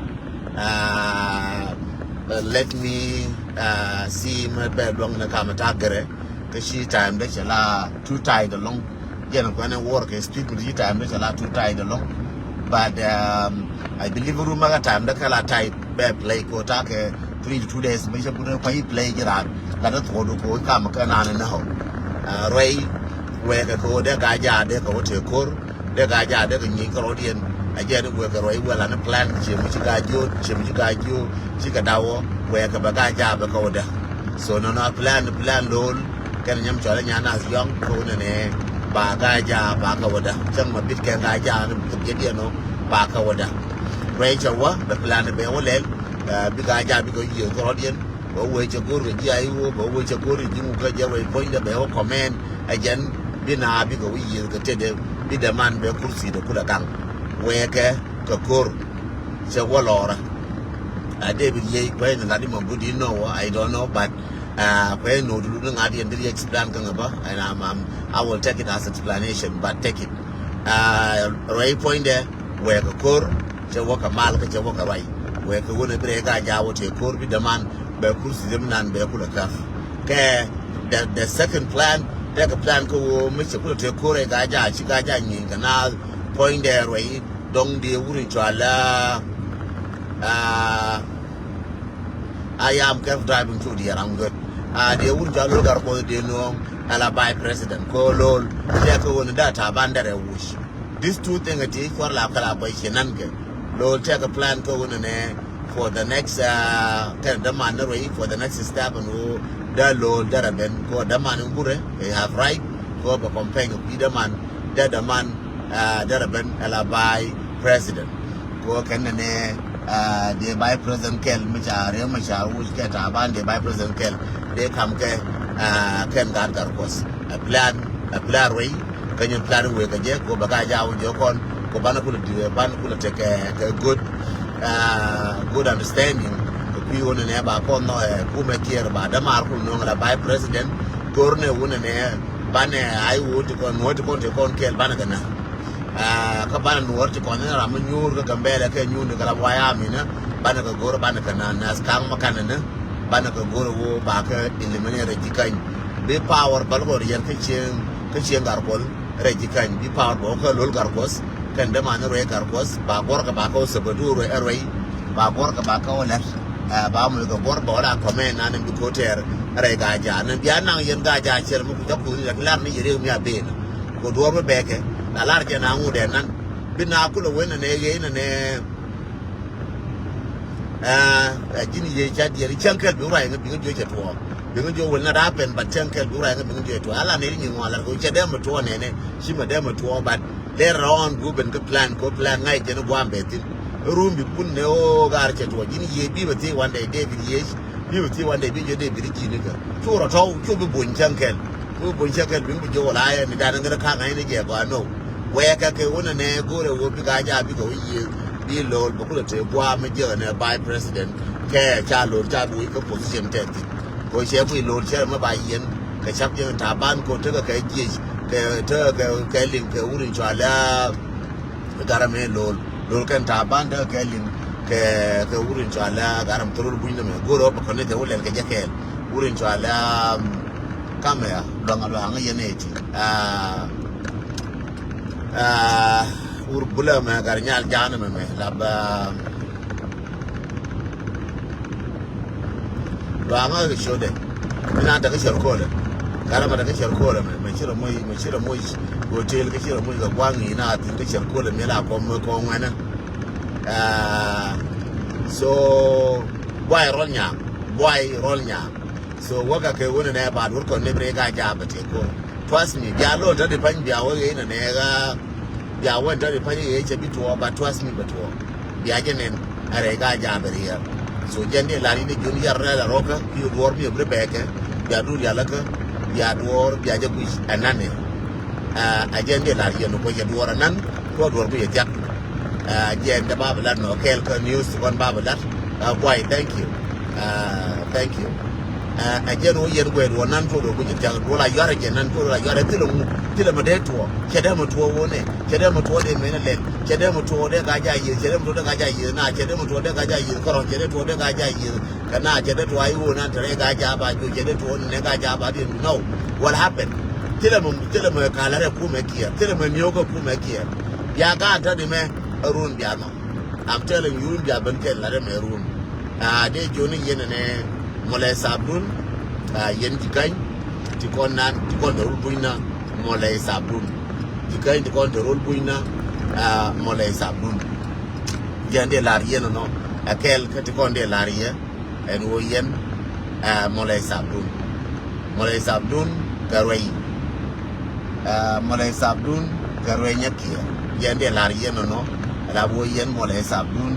Let me see mɛ bɛ luɔŋ ni kamɛ ta gɛrɛ. Kä ci time dɛ cɛ la too tight along. Jɛn kuɛn in work speed mi ti time dɛ cɛ la too tight along. But I believe room mɛ ka time dɛ kɛ la tight bɛ play ko ta kɛ three to two days mi cɛ put kua yi play ji̱ ran. Gat dɛ thuɔdu ko kam kɛ nan in nɛ hɔ. Ruɛy wɛɛkɛ kɛ wä dee gaa jaa dee kɛ wä tëë ko̱r. Dee gaa jaa dee kɛ nyieny kɛ rɔɔdiɛn. A jɛ ni wɛɛkɛ ruɛy wɛl an plan ciɛ mi ci gaa jiö ciɛ mi ci gaa jiö. Ci kɛ daw wä wɛɛkɛ bɛ gaa jaa bɛ kɛ wä dee. So nɔnɔ plan plan lo̱l. Kɛn nyam cɔl nya nath yɔŋ kä wunɛ nɛ ba gaa jaa ba kä wädä. Cäŋ ma bit kɛ gaa jaa ni bit kɛ diɛn ɔ ba kä wädä. Ruɛy cɛ wä bɛ plan bɛ wä lɛl. Bi gaa jaa bi kɛ yiëë kɔrɔdiɛn bɛ wee cɛ go̱r kɛ ji̱ a iwoo bɛ wee cɛ go̱r kɛ ji̱ ŋu kä jɛ ruɛy puɔ̱nydɛ bɛ wä kɔmɛn. Ɛ jɛn bi na bi kɛ wä yiëë kɛ tetdɛ bi dɛ man bɛ kursi dɛ kulɛ gaŋ. Wee kɛ kɛ ko̱r cɛ wä lɔrä. A David Yei kuɛy ni lat imɔ good, you know, I don't know, but kuɛy ni wä dulu ni ŋa̱t yɛn diri explain kä ŋä bä. And I'm, I'm, I will take it as explanation, but take it. Ruɛy puɔ̱nydɛ wɛɛkɛ ko̱r cɛ wä kɛ mal kä cɛ wä kɛ ruay. Wɛɛkɛ wun a bi rɛy gaa jaa wä tëë ko̱r bi däman bɛ kursi däm nan bɛ kulɛ käf. Kɛ the, the second plan, tekɛ plan kä wä mi cɛ kulɛ tëë ko̱r rɛy gaa jaa ci gaa jaa nyieny kɛ naath puɔ̱nydɛ ruɛy. Dɔŋ diɛ wur in cua la a yam kɛf driving cu diɛ ram gör. A diɛ wur in cua lo̱l gar kuɔth diɛ nuɔ̱ŋ. Ala vice president ko lo̱l. Diɛ kɛ wun da taban dɛrɛ wuc. This two thing a ti cuɔr la kala bä ci nan kɛ lo̱l tekɛ plan kɛ wun nɛ for the next kɛ däman ni rɛy for the next step and wo da lo̱l dɛrɛ ben ko däman in gurɛ. They have right ko bɛ campaign bi däman. Dee däman dee rɛ ben ala vice president. Ko kɛn nɛ nɛ dee vice president kɛl mi ca riɛm mi ca wuc kɛ taban dee vice president kɛl dee kam kɛ kɛn gaat gar kuɔth. A plan, a plan ruɛy. Kä nyin plan wek kɛ jɛ ko bɛ ka ja wä jɛ kɔn ko banɛ kulɛ di banɛ kulɛ tek kɛ good good understanding. Kɛ kui̱ wä nɛ nɛ ba kɔn nɔ ɛ kumɛ kiɛr ba dämar kulɛ nɔŋ la vice president. Go̱r nɛ wä nɛ nɛ banɛ ay wä ti kɔn nuɔ̱t ti kɔn ti kɔn kɛl banɛ kɛ na. Kä banɛ nuɔ̱r ti kɔn ni ram mi nyuur kä Gambɛlɛ kɛ nyuur ni kɛ la waya minä. Banɛ kɛ go̱r banɛ kɛ na nas kaŋ ma kanɛ ni. Banɛ kɛ go̱r wo ba kɛ eliminate rɛ ji̱ kany. Bi power bal kɔ riɛl kä cieŋ kä cieŋ gar kuɔl rɛ ji̱ kany bi power bɔ kä lo̱l gar kuɔth. Kɛn däman ni ruɛy gar kuɔth ba guɔr kɛ ba kɛ wä sabadur ruɛy. Ba guɔr kɛ ba kɛ wä lɛt. Ba muc kɛ guɔr bɛ wä la kɔmɛn nan bi ko̱tɛɛr rɛy gaa jaa nan bia naŋ yɛn gaa jaa cɛl mi ku jɔk kuuni lɛt lar ni yɛ riw mi a ben. Ko duɔr mi bɛkɛ la lar jɛ na ŋu dɛ nan bi na kulɛ wen nɛ nɛ yɛ nɛ nɛ. Ɛ ji̱n yie ca diɛɛr i̱ cäŋ kɛl bi wurac ŋä biŋä jiö cɛ tuɔɔk biŋä jiö wël na daa pɛn bat cäŋ kɛl bi wurac ŋä biŋä jiö cɛ tuɔɔk ala nɛy ni ŋuan lar kɛ wä cɛ dee mɛ tuɔɔk nɛnɛ. Ci mɛ dee mɛ tuɔɔk bat later on bi wä ben kä plan kɛ wä plan ŋa̱c jɛn i̱ gua̱a̱m bɛ thi̱n. Rum bi pun nɛ ɣöö gaar cɛ tuɔɔk ji̱n yie bi bɛ thiec wan dɛy David Yec. Bi bi thi wan dee bi jɛ dee bi di ji̱ ni kɛ cu rɔ tɔw cu bi buny cäŋ kɛl. Cu bi buny cäŋ kɛl bi bi jɛ wä la yɛ ni dan ŋäri ka̱ŋ a yɛn jɛ gɔaa nɔ. Wɛɛkɛ kɛ wä nɛ nɛ go̱rɛ wä bi ka ja bi kɛ wä yiëë bi lo̱l bä kulɛ te gua̱a̱ mi jɛ nɛ vice president. Kɛ ca lo̱l ca bi wä kɛ position tɛth. Kɛ wä cɛ bi lo̱l cɛ mɛ ba yɛn kɛ cap jɛ Taban kɛ wä tekɛ kɛ jiec kɛ tekɛ kɛ kɛ liŋ kɛ wut in cua la. Garam ëë lo̱l lo̱l kɛn Taban tekɛ kɛ liŋ kɛ kɛ wut in cua la Garam thorol buny nɛ mɛ go̱rɛ wä bä kɔn ni kɛ wä lɛl kɛ jɛ kɛɛl wut in cua la. Kamɛ ya luaŋ luaŋ yɛn ëë ti. Aa, aa, wur bulɛ mɛ gar nyal ja̱a̱n mɛ mɛ lap. Luaŋä kɛ ciötdɛ mi na tekɛ cɛr kolɛ. Karɛ mɛ tekɛ cɛr kolɛ mɛ mɛ ci rɛ moc mɛ ci rɛ moc. Hotel kɛ ci rɛ moc kɛ gua̱a̱ŋ i̱ na thi̱n kɛ cɛr kolɛ mi la kɔm mɛ kɔm ŋuɛnɛ. Aa, so buay rɔl nyaŋ buay rɔl nyaŋ. So wäkɛ kɛ wunɛ nɛ ba duɔr kɔn ni bi rɛ ka jaabɛ tëë kor. Trust me bia lo̱l täti pa̱ny bia wä ɣee nɛ nɛ ɣaa. Bia wä in täti pa̱ny ɣee cɛ bi tuɔɔk but trust me bɛ tuɔɔk. Bia jɛ nɛn a rɛy ka jaabɛ riɛɛr. So jɛn di lar in di jun yar rɛl a rɔkä ki duɔɔr mi bi rɛ bɛɛkɛ. Bia du rial kä bia duɔɔr bia jɛ guic a nan ni. A jɛn di lar yɛn kɔ cɛ duɔɔr a nan kɔ duɔɔr bi yɛ thiak. Aa, jɛn dee babɛ lat nɔ kɛɛl kä news ti kɔn babɛ lat. Aa, buay, thank you. Aa, thank you. Aa, ɛ jɛn wä yɛn guɛt wä nan tuɔɔk dee kuc thiak duɔl a yuarɛ jɛ nan tuɔɔk duɔl a yuarɛ thilɛ ŋu thilɛ mɛ dee tuɔɔk cɛ dee mɛ tuɔɔk wä nɛ cɛ dee mɛ tuɔɔk dee mɛn lɛl cɛ dee mɛ tuɔɔk dee gac a yiëth cɛ dee mɛ tuɔɔk dee gac a yiëth na cɛ dee mɛ tuɔɔk dee gac a yiëth kärɔ̱ cɛ dee tuɔɔk dee gac a yiëth. Kɛ na cɛ dee tuɔɔk a iwä nan te rɛy gac a ba juɔc cɛ dee tuɔɔk nɛ gac a ba dee no. What happened? Thilɛ mɛ thilɛ mɛ kalɛ rɛ kumɛ kiɛ thilɛ mɛ niökɛ kumɛ kiɛ. Bia ga̱a̱n täti mɛ. Ɛ run bia nhɔk. I'm telling you, run bia ben kɛn lat ɛmɛ run. Aa, dee joni yɛn ɛnɛ mɔlɛ sabdun. Aa, yɛn ji̱ ka̱ny ti kɔn nan ti kɔn te rol bunyna mɔlɛ sabdun. Ji̱ ka̱ny ti kɔn te rol bunyna. Aa, mɔlɛ sabdun. Jɛn dee lar yɛn ɛnɔ ɛ kɛl kä ti kɔn dee lar yɛ. Ɛn ɣöö yɛn, ɛ, mɔlɛ sabdun. Mɔlɛ sabdun kɛ ruɛy. Ɛ, mɔlɛ sabdun kɛ ruɛy nyɛkiɛ. Yɛn dee lar yɛn nɔnɔ. Ɛ lap ɣöö yɛn mɔlɛ sabdun,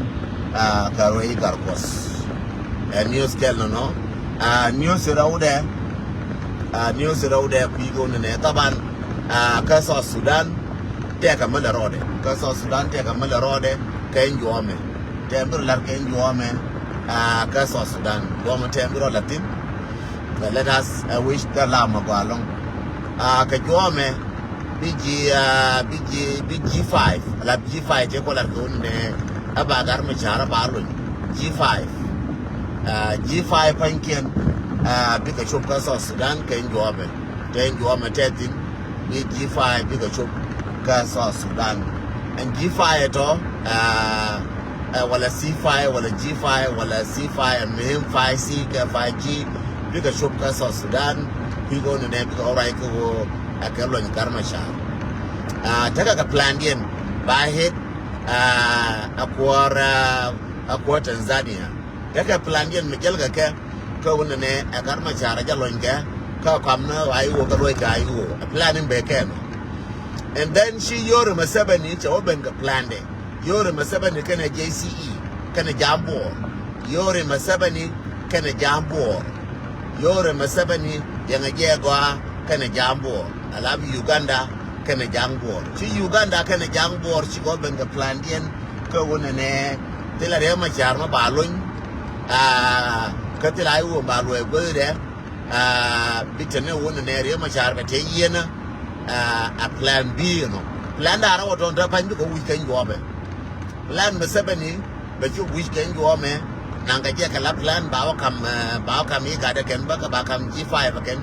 ɛ, kɛ ruɛy garkuɔth. Ɛ, news kɛl nɔnɔ. Ɛ, news rɛwdɛ. Ɛ, news rɛwdɛ kui̱ kɛ wunɛ nɛ. Thaban, ɛ, kä South Sudan. Tɛkɛ mɛ lɛ rɔɔdɛ. Kä South Sudan tɛkɛ mɛ lɛ rɔɔdɛ. Kɛ in juɔmɛ. Tɛm bi rɔ lat kɛ in juɔmɛ, aa, kä South Sudan. Juɔmɛ tɛm bi rɔ lat thin. But let us, uh, wish the Lamb a gɔaa lɔŋ. Aa, kɛ juɔmɛ, bi ji̱, aa, bi ji̱, bi ji̱ five. Lat ji̱ five tëë kɔ lat kɛ wun nɛ, a ba Gat Macar a ba lony. Ji̱ five. Aa, ji̱ five pa̱nykiɛn, aa, bikɛ cop kä South Sudan kɛ in juɔmɛ. Tɛn juɔmɛ tɛthin bi ji̱ five bikɛ cop kä South Sudan. Ɛn ji̱ five tɔ, aa, ɛ, wala C five, wala G five, wala C five, ɛn muhim five C kɛ five G bikɛ cop kä South Sudan. Bikɛ wä ni nɛ bikɛ wä ruac kä wä ɛ kɛ lony Gat Macar. Aa, tekɛ kɛ plan diɛn ba hit, aa, a kuɔr, aa, a kuɔr Tanzania. Tekɛ plan diɛn mi jɛl kɛ kɛ. Kä wun nɛ ɛ Gat Macar a jɛ lony kɛ kä kam ni a iwok kä luɔc kɛ a iwok. Ɛ plan in bɛ kɛ nɔ. And then ci Yoweri Museveni cɛ wä ben kɛ plan de. Yoweri Museveni kɛnɛ J C E kɛnɛ Jam Buɔɔr. Yoweri Museveni kɛnɛ Jam Buɔɔr. Yoweri Museveni yɛŋɛ jɛ gɔaa kɛnɛ Jam Buɔɔr. A lap Uganda kɛnɛ Jam Buɔɔr. Ci Uganda kɛnɛ Jam Buɔɔr ci gɔɔ ben kɛ plan diɛn. Kä wun nɛ nɛ thilɛ Riek Macar ma ba lony. Aa, kä thilɛ a iwuɔ ba luɔi guäthdɛ. Aa, bi te ni wun nɛ nɛ Riek Macar bɛ te yienä. Aa, a plan B, you know. Plan da̱rä wä tɔn te pany bikɛ wi̱c kɛny juɔpɛ. Plan Museveni bɛ cuk wi̱c kɛny juɔmɛ. Naŋ kɛ jɛ kɛ la plan ba wä kam, aa, ba wä kam i̱ gatdɛ kɛn bä kɛ ba kam G five kɛn.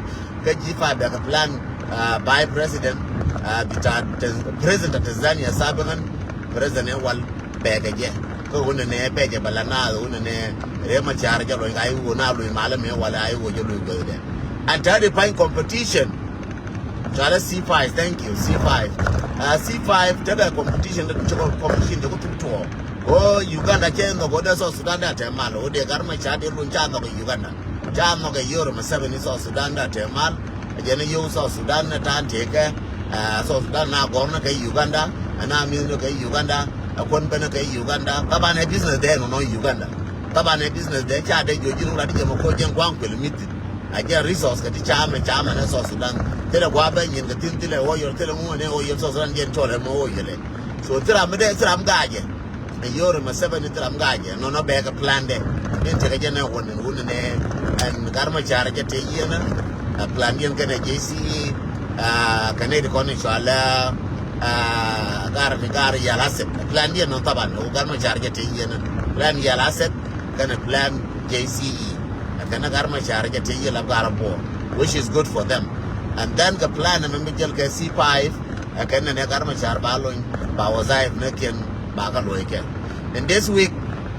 Kä G five bɛ kɛ plan, aa, vice president, aa, bita Tan-, president of Tanzania sabiŋan. President in wal bɛɛkɛ jɛ. Kä wun nɛ nɛ bɛɛkɛ bɛ la naath wun nɛ nɛ Riek Macar jɛ luɔny ka iwuɔ na luɔny malä mi wal a iwuɔ jɛ luɔny guäthdɛ. And tääri pany competition. Cɔalɛ C five, thank you, C five. Aa, C five tekɛ competition, tekɛ competition tekɛ thuk tuɔɔk. Ɣöö Uganda cɛ nhɔk ɣöö dee South Sudan dee a tɛm mal ɣöö dee Gat Macar dee luny ca nhɔk Uganda. Ca nhɔk ɛ Yoweri Museveni South Sudan dee a tɛm mal. Ɛ jɛn ɛ yio̱w South Sudan ɛ ta̱a̱n tëëkɛ. Ɛ South Sudan na gɔ̱rnä kɛ Uganda, ɛ na mi̱thni kɛ Uganda, ɛ kuän benä kɛ Uganda. Thaban ɛ business dee nɔnɔ Uganda. Taban ɛ business dɛ ca dee jiɔ ji̱n wula di jɛ mɛ ko̱ jɛn gua̱a̱ŋ kuël mi̱th. A jɛn resource kɛ ti ca mɛ ca mɛ nɛ South Sudan. Thilɛ gua̱a̱ bɛ nyin kɛ thi̱n thilɛ wä yɔl thilɛ ŋuɔ̱n ɛ wä yɔl South Sudan jɛn cɔl ɛ mɛ wä yɔl ɛ. So thiram mi dee thiram ga̱a̱ jɛ. Ɛ yɔr mɛ seven ni thiram ga̱a̱ jɛ nɔnɔ bɛ kɛ plan dɛ. Ni tekɛ jɛ nɛ wun ni wun ni ɛn Gat Macar jɛ te yienä. Ɛ plan diɛn kɛnɛ J C E. Ɛ kɛnɛ di kɔn in cualɛ. Ɛ gar ni gar yɛl asɛt. Ɛ plan diɛn nɔn taban wun Gat Macar jɛ te yienä. Plan yɛl asɛt kɛnɛ plan J C E. Ɛ kɛnɛ Gat Macar jɛ te yienä gar bor, which is good for them. And then kɛ plan mɛ mi jɛl kɛ C five. Ɛ kɛn nɛnɛ Gat Macar ba lony ba wazaif nɛ kiɛn ba kɛ luɔi kɛ. In this week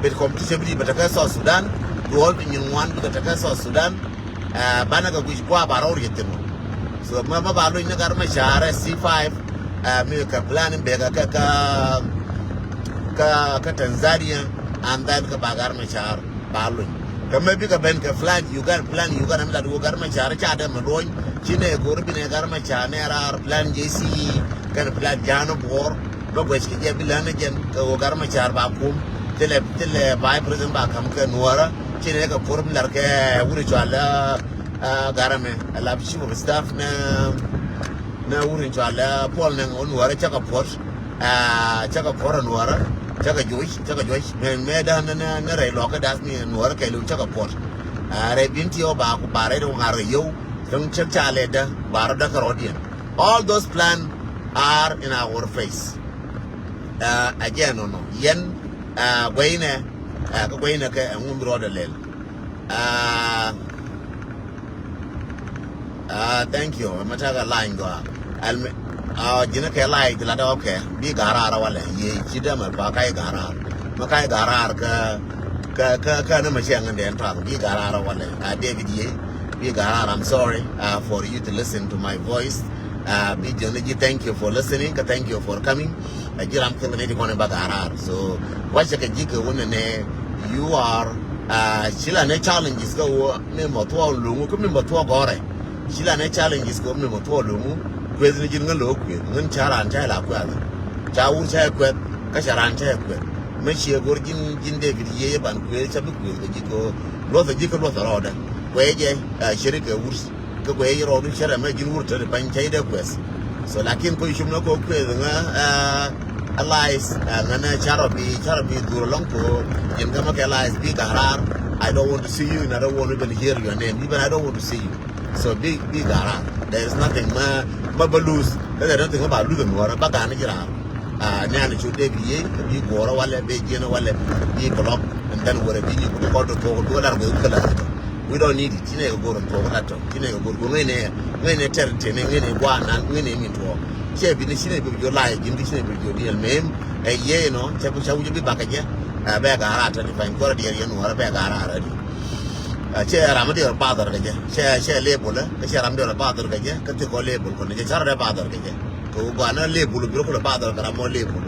bit competition bi bɛ tekɛ South Sudan. Duɔl bi nyin ŋuan bi kɛ tekɛ South Sudan. Ɛ banɛ kɛ guic kua ba rɔw riet thin. So mɛ mɛ ba lony ni Gat Macar ɛ C five. Ɛ mi kɛ plan in bɛ kɛ kɛ kɛ kɛ Tanzania. And then kɛ ba Gat Macar ba luny. Kɛ mɛ bikɛ ben kɛ plan Uganda, plan Uganda mi lat wä Gat Macar ca dee mɛ luɔny. Ci nɛ go̱r bi nɛ Gat Macar nɛ raar plan J C E kɛn plan Ja̱a̱n buɔɔr. Bä guɛc kɛ jɛ bi län jɛn kɛ wä Gat Macar ba kum. Thilɛ thilɛ vice president ba kam kɛ Nuɔrä. Ci nɛ kɛ ko̱r mi lar kɛ wuri cual ɛ Gat Macar ɛ lap chief of staff nɛ nɛ wuri cual ɛ Paul nɛ wä Nuɔrä cä kɛ puɔt. Ɛ cä kɛ puɔt ɛ Nuɔrä cä kɛ juɔc cä kɛ juɔc mɛ mɛ dan nɛ nɛ rɛy lɔkä das mi Nuɔrä kɛ liw cä kɛ puɔt. Ɛ rɛy bin ti ɔ ba ku ba rɛy di wä ŋa̱r kɛ yio̱w. Thäŋ cä ca lɛ dä ba rɔ dä kɛ rɔ̱diɛn. All those plan are in our face. Ɛ ɛ jɛ nɔnɔ yɛn ɛ guɛynɛ ɛ kɛ guɛynɛ kɛ ɛ ŋun bi rɔɔdɛ lɛl. Ɛ ɛ thank you. Mɛ tekɛ lany gɔaa. Ɛl mi ɛ ji̱n kɛ lany ti lat ɛ okay. Bi ga̱raar walɛ yee ci dämɛ pa ka̱c ga̱raar. Mɛ ka̱c ga̱raar kä kä kä kä ni mɛ cɛ ŋän dɛn tuak bi ga̱raar walɛ. Ɛ David yee bi ga̱raar. I'm sorry ɛ for you to listen to my voice. Ɛ bi ji̱n ji̱ thank you for listening kä thank you for coming. Ɛ ji̱ ram thil ni ti kɔn in ba ga̱raar. So wacɛ kɛ ji̱ kɛ wun nɛ you are ɛ ci la nɛ challenges kä wä mi mɔ thuɔɔk luŋu kä mi mɔ thuɔɔk gɔrɛ. Ci la nɛ challenges kɛ wä mi mɔ thuɔɔk luŋu. Kueth ni ji̱n ŋän lo̱o̱ kueth ŋän ca raan ca la kueth. Ca wur ca kueth kä ca raan ca kueth. Mɛ ciɛ go̱r ji̱n ji̱n David yee ban kueth ca bi kueth kɛ ji̱ kɛ luɔth ji̱ kɛ luɔth rɔɔdɛ. Kuɛ jɛ ɛ ceri kɛ wur. Kä guɛ yi rɔɔdu cɛ rɛ mɛ ji̱n wur te ri pany cɛ yi dee kuɛth. So lakin ko yi cum na ko kuɛth ŋä ɛ lies ŋä nɛ carɔ bi carɔ bi dhur lɔŋ ko. Yin kä mɛ kɛ lies bi ga̱raar. I don't want to see you and I don't want to even hear your name. Even I don't want to see you. So bi bi ga̱raar. There is nothing mɛ mɛ ba lose. There is nothing mɛ ba lose in wara ba ga̱ni ji̱ raar. Niani cu dee bi yee bi guɔrɔ walɛ bi jiɛn walɛ bi block and then wara bi nyi kɔt to thok duɔlar guɛ wut kä la. We don't need it. Ci nɛ kɛ go̱r in tuɔɔk lat tɔ. Ci nɛ kɛ go̱r go̱r ŋäcnɛ ŋäcnɛ tɛr tɛnɛ ŋäcnɛ guanan ŋäcnɛ min tuɔɔk. Cɛ bi ni ci nɛ bi jɔ la̱c ji̱n ki ci nɛ bi jɔ diɛl mem. Ɛ yee nɔ cɛ bi ca wi̱c bi bakɛ jɛ. Ɛ bɛ ga̱r a tɛn i̱ pa̱ny kuɔrɛ diɛl yɛn nuɔrɛ bɛ ga̱r a rɛ di. Ɛ cɛ ram mi diɛl bathɔr kɛ jɛ cɛ cɛ lebol ɛ kɛ cɛ ram diɛl bathɔr kɛ jɛ kɛ thikɔ lebol kɔn jɛ carɛ dɛ bathɔr kɛ jɛ. Kɛ wä gɔaa ni lebol bi rɔ kulɛ bathɔr kɛ ram mɔ lebol.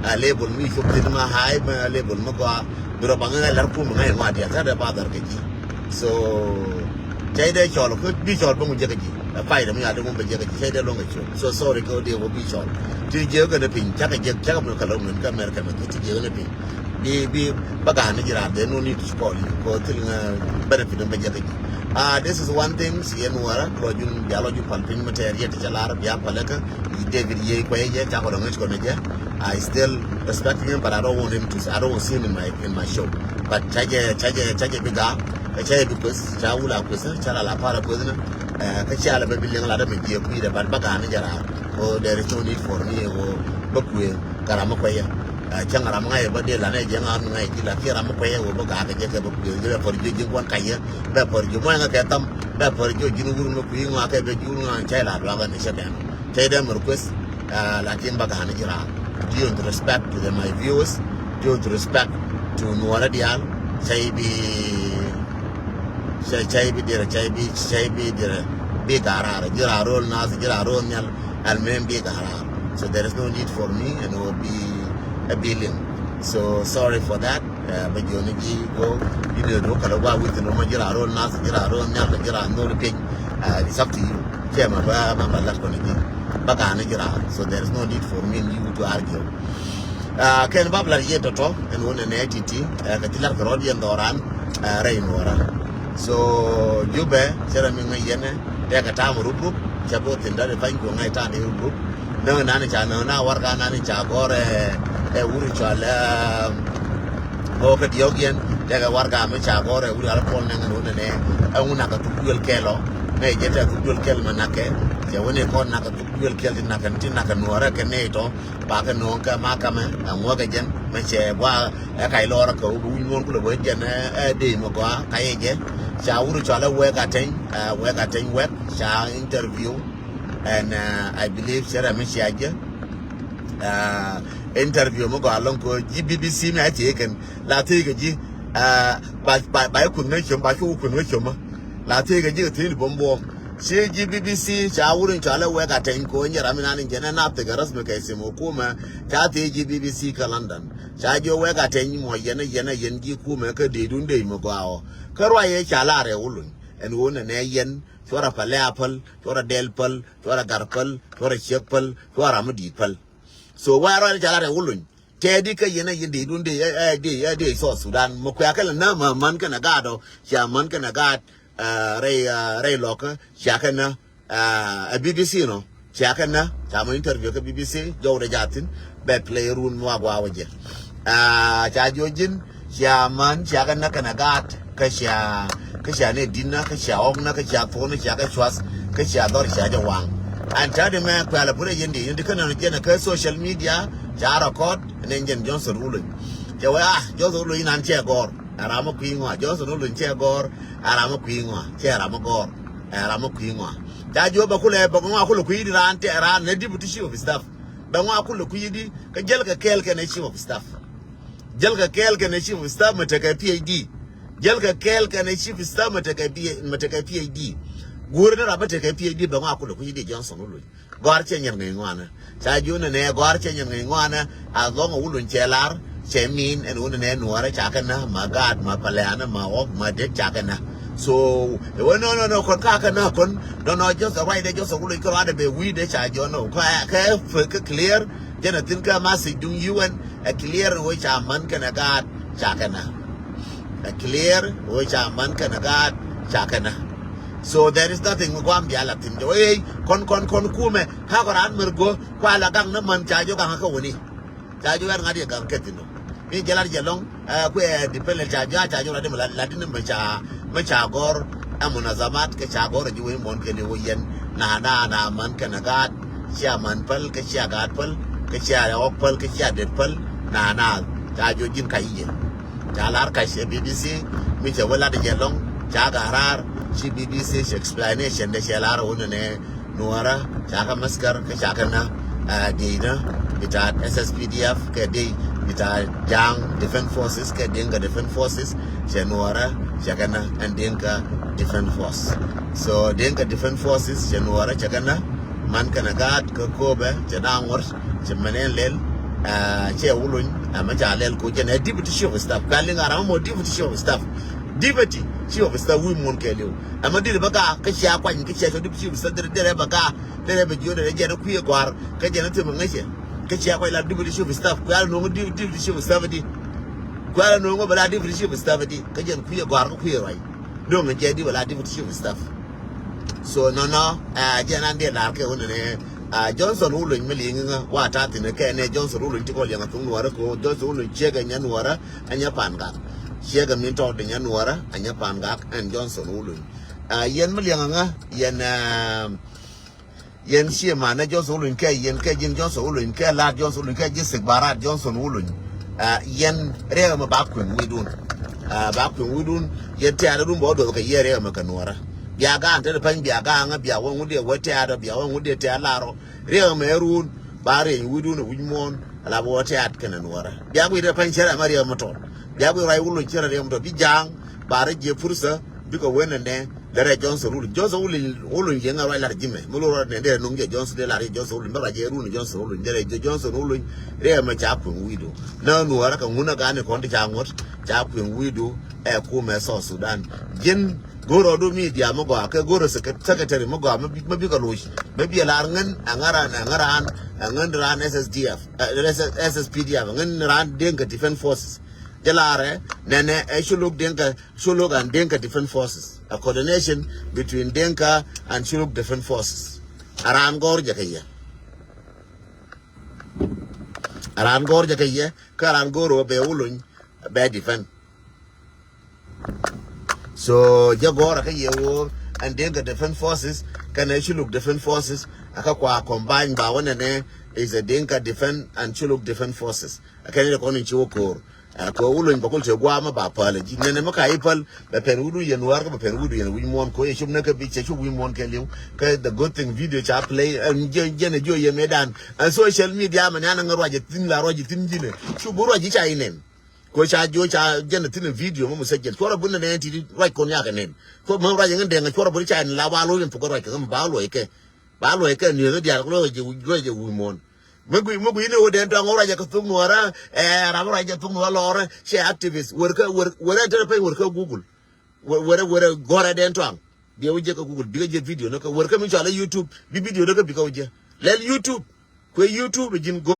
Ɛ lebol mi cop thin ma ha̱a̱y ma lebol mi gɔaa. Bi rɔ ba ŋäc lar kum ŋa̱c ŋɔa diaal carɛ dɛ bathɔr kɛ ji̱. So cä dee cɔl kä bi cɔl bä ŋu jek ji̱. Ɛ pay dɛ mi a dee ŋu bä jek ji̱ cä dee luɔ̱ŋ kɛ cɔl. So sorry kä dee wä bi cɔl. Ti jiɛ kɛ ni piny cä kɛ jek cä kɛ mɛ kɛ lɔŋ mɛn kä America mɛ ti jiɛ kɛ ni piny. Bi bi ba ga̱a̱n ni ji̱ raar dee no need to call you kɛ thil ŋä benefit bä jek ji̱. Ah, this is one thing si yɛn wara lɔ jun bia lɔ jun pal piny mɛ tɛɛr yɛ ti cɛ lar bia pal kä. David yɛ kuɛ yɛ cakɔ lɔ ŋäc kɔ ni jɛ. I still respecting him, but I don't want him to. I don't want to see him in my in my show. But cä jɛ cä jɛ cä jɛ bi ga̱a̱. Cä jɛ bi kueth cä wula kueth cä la la para kueth ni. Kä cä la bɛ bi liŋ la dɛ mi jiɛ kui̱ dɛ but ba ga̱a̱ ni jɛ raar. Ko there is no need for me ko bä kueth. Ka ram mi kuɛ yɛ. Cäŋ ram mi ŋa̱c yɛ bä dee la nɛ jɛ ŋa̱ mi ŋa̱c ji̱ la kiɛ ram mi kuɛ yɛ ko bä ga̱a̱ kɛ jɛ kɛ bä kueth jɛ bɛ pär ji̱ ji̱ kuan kac yɛ bɛ pär ji̱ muɔ̱c ŋa̱ kɛ tham bɛ pär ji̱ ji̱n wur mi kui̱ ŋa̱ kɛ bɛ ji̱ wur ŋa̱ cä la duakä ni cä bɛn. Cä dee mi request. Lakin ba ga̱a̱n ji̱ raar. Due to respect to the my viewers, due to respect to nuɔrä diaal. Cä bi cä bi dirɛ cä bi cä bi dirɛ bi ga̱a̱n raar ji̱ raar ro̱l nath ji̱ raar ro̱l nhial. Almuhim bi ga̱a̱n raar. So there is no need for me and will be a billion. So sorry for that. Bä jiɔni ji̱ go̱o̱k ji̱ dee duɔ̱k kälä gua̱a̱ wi̱c thi̱n rɔ̱mɔ ji̱ raar ro̱l nath ji̱ raar ro̱l nhial ji̱ raar no̱o̱l pieny. It's up to you. Cɛ mɛ bä mɛ bä lat kɔn ji̱ bä ga̱a̱n ji̱ raar. So there is no need for me and you to argue. Kɛn bap lar yɛ tɔtɔ ɛn wun ɛnɛ titi kɛ ti lar kɛ rɔd yɛn dhɔran rɛy nuɔra. So Jubɛ cɛ rɛ mi ŋäc yɛn tɛkɛ tam rup rup cɛ bi wä thin dat pany kuɔ ŋa̱c tam di rup rup. Nä nan ca nä na warka nan ca gɔr ɛ wuri cɔal ɛ kä diɔk yɛn tɛkɛ warka mi ca gɔr ɛ wuri al pɔl nɛŋ ɛn wun ɛnɛ. Ɛŋu nakɛ thuk duel kɛl ɔ mɛ jɛ tɛ thuk duel kɛl mɛ nakɛ cɛ wun ɛ kɔn nakɛ thuk duel kɛl ti nakɛ ti nakɛ nuɔrɛ kɛ nɛ tɔ. Bakɛ no̱o̱ŋ kɛ makamɛ ɛ ŋuɔkɛ jɛn mɛ cɛ gua ɛ kac lɔɔr kɛ wä bi wi̱ny muɔ̱ɔ̱n kulɛ wee jɛn ɛ dee mi gɔaa ka yɛ jɛ. Ca wur cɔal ɛ wek ateny ɛ wek ateny wek ca interview. And I believe cɛ rɛ mi cia jɛ interview mi gɔaa lɔŋ kɛ ji̱ B B C mi a thiee kɛn la thiee kɛ ji̱ ba ba ba kueŋ ŋäc com ba cu kueŋ ŋäc com la thiee kɛ ji̱ kɛ thiee ni buɔ̱m buɔ̱m. Ci ji̱ B B C ca wur in cɔal ɛ wek ateny ko̱ nyɛ ram inan in jɛn ɛ nap thikɛ rasmi kɛ sim hukumɛ. Ca thiee ji̱ B B C kä London ca ji̱ wek ateny muɔc yɛn ɛ yɛn ɛ yɛn ji̱ kumɛ kä dee dun dee mi gɔaa ɔ. Kä ruac ɛ ca lar ɛ wuluny ɛn ɣöö nɛnɛ yɛn cuɔrɛ päl ɛ a päl cuɔrɛ dɛl päl cuɔrɛ gar päl cuɔrɛ ciek päl cuɔrɛ ram mi di̱i̱t päl. So wä ruac ɛ ca lar ɛ wuluny. Tɛɛdi kä yɛn a yɛn dee dun dee ɛ dee ɛ dee South Sudan mɛ kuɛ kɛ lɛ nä mɛ män kɛnɛ gaat ɔ cia män kɛnɛ gaat rɛy rɛy lɔkä cia kɛ nä ɛ B B C nɔ cia kɛ nä ca mɛ interview kä B B C jɔw dɛ jathin bɛ play run mi wa gua wä jɛ. Ca jiɔ ji̱n cia män cia kɛ nä kɛnɛ gaat kä cia kä cia nɛ di̱t nä kä cia ɣɔk nä kä cia thon nä cia kɛ cuath kä cia dhɔr cia jɛ waŋ. An tɛ̈di mɛ kuɛl a put a yɛn di yɛn di kä nɛn jɛn a kä social media ca record nɛn jɛn Johnson Wulony. Cɛ wee a Johnson Wulony inan cɛ gɔr a ram a kui̱ ŋɔa Johnson Wulony cɛ gɔr a ram a kui̱ ŋɔa cɛ ram a gɔr a ram a kui̱ ŋɔa. Ca jiɔ bɛ kulɛ bɛ ŋɔa kulɛ kui̱ di ran tɛ ran nɛ deputy chief of staff. Bɛ ŋɔa kulɛ kui̱ di kä jɛl kɛ kɛɛl kɛn ɛ chief of staff. Jäl kɛ kɛɛl kɛnɛ chief of staff mɛ tekɛ P H D. Jäl kɛ kɛɛl kɛnɛ chief of staff mɛ tekɛ P mɛ tekɛ P H D. Guur ni rap mɛ tekɛ P H D bɛ ŋɔak kulɛ kui̱ di Johnson Wulony. Gɔ̱a̱r cɛ nyɛn ŋäc ŋɔanɛ. Ca ji̱ wunɛ nɛ gɔ̱a̱r cɛ nyɛn ŋäc ŋɔanɛ. As long wulony cɛ lar cɛ min ɛn wunɛ nɛ nuɔrɛ ca kɛ nä ma gaat ma palianɛ ma ɣɔk ma dek ca kɛ nä. So ɛ wä no no no kɔn ka kɛ nä kɔn no no Johnson ruacdɛ Johnson Wulony kɛ ruacdɛ bɛ wi̱i̱dɛ ca ji̱ wä no kɛ kɛ clear. Jɛn a thin kä message duŋ UN. Ɛ clear wee ca män kɛnɛ gaat ca kɛnɛ. Ɛ clear wee ca män kɛnɛ gaat ca kɛnɛ. So there is nothing mi guam bia la thin jɛ wee kɔn kɔn kɔn kumɛ. Ka kɔ ran mer go kua la gaŋ ni män ca jɔ gaŋ kä wuni. Ca jɔ ɛn ŋa̱t yɛ gaŋ kɛ thin. Mi jɛ lat jɛ lɔŋ. Kuɛ dependent ca jɔ ca jɔ la dim la lat ni mɛ ca mɛ ca gɔr. Ɛ munazamat kɛ ca gɔr ɛ ji̱ wee muɔn kɛ ni wee yɛn. Na na na män kɛnɛ gaat. Cia män päl kä cia gaat päl kä cia ɣɔk päl kä cia det päl. Na na ca jɔ ji̱n kac yɛ. Ca lar kac cɛ B B C mi cɛ wä lat jɛ lɔŋ ca ga̱ raar ci B B C cɛ explanation dɛ cɛ lar wä nɛ nɛ nuɔrä ca kä maskar kä ca kä na. Diey na bita S S P D F kɛ diey bita Jaŋ Defense Forces kɛ Dinka Defense Forces cɛ nuɔrä cɛ kä na ɛn Dinka Defense Force. So Dinka Defense Forces cɛ nuɔrä cɛ kä na. Man kɛnɛ gaat kä Köpɛ cɛ na ŋuɔ̱t cɛ mɛn ɛn lɛl. Cɛ Wulony ɛmɛ ca lɛl ko jɛn ɛ deputy chief of staff ka liŋ aram mɔ deputy chief of staff. Deputy chief of staff wi̱i̱ muɔ̱n kɛɛliw ɛmɛ dit bä gaa kä cia kuany kä cia cɔ deputy chief of staff derɛ bä gaa derɛ bɛ jiö derɛ jɛn kui̱ ɛ gɔ̱a̱r kä jɛn ɛ thim ɛ ŋäcɛ. Kä cia kuany la deputy chief of staff kuɛ ala no̱o̱ŋ deputy chief of staff di. Kuɛ ala no̱o̱ŋ bɛ la deputy chief of staff di kä jɛn kui̱ ɛ gɔ̱a̱r kä kui̱ ɛ ruac. Do̱ŋ ɛ jɛ di bɛ la deputy chief of staff. So nɔnɔ ɛ jɛn an diɛ lar kɛ wunɛ nɛ. Johnson Wulony mi liŋ ŋä wa ta thin kɛ nɛ Johnson Wulony ti kɔ liɛŋ a thuŋ nuɔrä ko Johnson Wulony ciek ɛ nyɛ nuɔrä ɛ nyɛ pan gak. Ciek ɛ min tɔt ɛ nyɛ nuɔrä ɛ nyɛ pan gak ɛn Johnson Wulony. Yɛn mi liɛŋ ŋä yɛn yɛn cie man nɛ Johnson Wulony kɛ yɛn kɛ ji̱n Johnson Wulony kɛ lat Johnson Wulony kɛ ji̱ sik barat Johnson Wulony. Yɛn riɛk ɛmɛ ba kueŋ wi̱i̱dun. Ba kueŋ wi̱i̱dun yɛn tɛ̈rɛ dun bɛ wä duɔth kɛ yɛn riɛk ɛmɛ kɛ nuɔrä. Bia gaan te di pany bia gaŋä bia wä ŋut diɛ wä tɛ̈rɛ bia wä ŋut diɛ tɛ̈rɛ larɔ. Riɛk ɛmɛ run ba riɛny wi̱dun ɛ wi̱c muɔ̱ɔ̱n ala bä wä tɛ̈t kɛnɛ nuɔrä. Bia guic rɛ pany cärɛ ɛmɛ riɛk ɛmɛ tɔt. Bia guic ruac Wulony cärɛ riɛk ɛmɛ tɔt bi ja̱a̱ŋ ba rɛ jiɛ pursa. Bikɛ wen nɛ nɛ lɛ rɛ Johnson Wulony Johnson Wulony Wulony yɛn ŋa ruac lat ji̱ mɛ mi lo ruac nɛ derɛ nuŋ jɛ Johnson de lat jɛ Johnson Wulony bä ruac jɛ run Johnson Wulony derɛ jɛ Johnson Wulony. Rɛ mɛ ca kueŋ wi̱i̱du nä nuɔrä kɛ ŋun ɛ gan ni kɔn ti ca ŋuɔ̱t ca kueŋ wi̱i̱du. Ɛ kumɛ South Sudan ji̱n go̱rɔdu media mi gɔaa kɛ go̱rɔ secretary mi gɔaa mi bikɛ loc mi biɛ lar ŋän ɛ ŋäran ɛ ŋäran. Ɛ ŋän raan S S D F, ɛ, S S, S S P D F, ɛ ŋän raan Dinka Defense Forces. Jɛ laarɛ nɛnɛ ɛ Shuluk Dinka, Shuluk and Dinka Defense Forces. A coordination between Dinka and Shuluk Defense Forces. A raan gɔr jɛ kɛ yɛ. A raan gɔr jɛ kɛ yɛ, kä raan gɔr wä bɛ Wuluny bɛ defend. So jɛ gɔr a kä yɛ wä and Dinka Defense Forces kɛnɛ Shuluk Defense Forces a kä kua combine ba wä nɛnɛ is a Dinka Defense and Shuluk Defense Forces. A kɛn ni kɔn in ci wä ko̱r. Ɛ, kɛ Wuluny bä kul cɛ guamä ba päl ji̱ nɛnɛ mi ka i̱ päl bɛ pɛn wi̱du yɛn wäär kä bɛ pɛn wi̱du yɛn wi̱c muɔ̱ɔ̱n kɛ yɛ cup ni kɛ bi cɛ cup wi̱c muɔ̱ɔ̱n kɛ li̱w. Kɛ the good thing video ca play ɛn jɛn jɛn ɛ jiɔ yɛ mëëdan ɛn social media mɛ ni an ŋä ruac ɛ thi̱n la ruac ɛ thi̱n ji̱nɛ cup bi ruac ji̱ ca inɛn. Kɛ ca jiɔ ca jɛn ɛ thi̱n video mɛ musajɛl cuɔrɛ bun nɛ nɛn ti ruac kɔn yakɛ nɛn. Kɛ mɛ ruac ɛ ŋä dɛŋ ɛ cuɔrɛ bun ca inɛn la ba lo̱c in pukɛ ruac kɛ ŋä ba lo̱c kɛ. Ba luɔc kɛ nieth diaal kɛ luɔc kɛ wi̱i̱ muɔ̱ɔ̱n. Mi gui mi gui ni wä den tɔŋ wä ruac kɛ thuk nuɔrä. Ɛ ram wä ruac kɛ thuk nuɔrä lɔrä cɛ activist wär kä wär wär ɛ tɛrɛ pɛny wär kä Google. Wär wär wär gɔrɛ den tɔŋ. Biɛ wä jɛ kɛ Google bikɛ jɛ video ni kɛ wär kä mi cɔal ɛ YouTube bi video ni kɛ bikɛ wä jɛ lɛl YouTube. Kuɛ YouTube ji̱n go.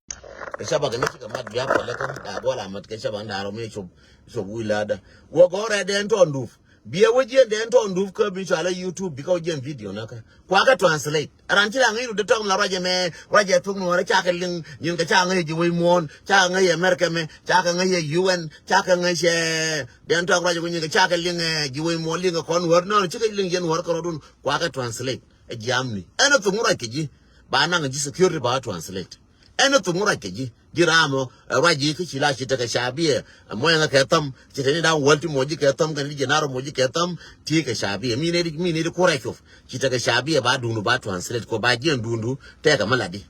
Kɛ cabak ni cikɛ mat bia pɔlɛ kä a gɔl a mat kɛ cabak ni da̱rɔ mi cop cop wi̱i̱ ladä. Wä gɔrɛ den tɔŋ dup. Biɛ wä jiɛn dee tɔn dup kä bi cɔalɛ YouTube bi kä wä jiɛn video näkä. Kuakä translate. Ran ci la ŋäc rut dee tɔŋ la ruacɛ mɛ, ruacɛ thuk nuɔrɛ cakɛ liŋ, nyin kɛ ca ŋäc ji̱ wec muɔ̱ɔ̱n, cakɛ ŋäc America mɛ, cakɛ ŋäc U N, cakɛ ŋäc ɛ, dee tɔŋ ruacɛ wä nyin kɛ cakɛ liŋ ɛ, ji̱ wec muɔ̱ɔ̱n liŋ kɛ kɔn wär, nɔn cikɛ liŋ yɛn wär kɛ rɔdun, kuakä translate. Ɛ jiamni. Ɛn ɛ thuk ŋuc ruac kɛ ji̱. Ba naŋ ji̱ security ba translate. Ɛn ɛ thuk ŋuc ruac kɛ ji̱. Ji̱ raam ɔ, ɛ ruac ji̱ kä ci la ci tekɛ cabia. Ɛ muɔ̱yɛŋä kɛ thäm, ci te ni da̱ŋ wäl ti muɔ̱c ji̱ kɛ thäm, kɛn ti ji̱ na̱r ɔ muɔ̱c ji̱ kɛ thäm, ti kɛ cabia. Mi nɛy di, mi nɛy di kuɔr ɛ cop. Ci tekɛ cabia ba duundu ba translate kɔ ba jiɛn duundu, tɛkɛ mi latdi.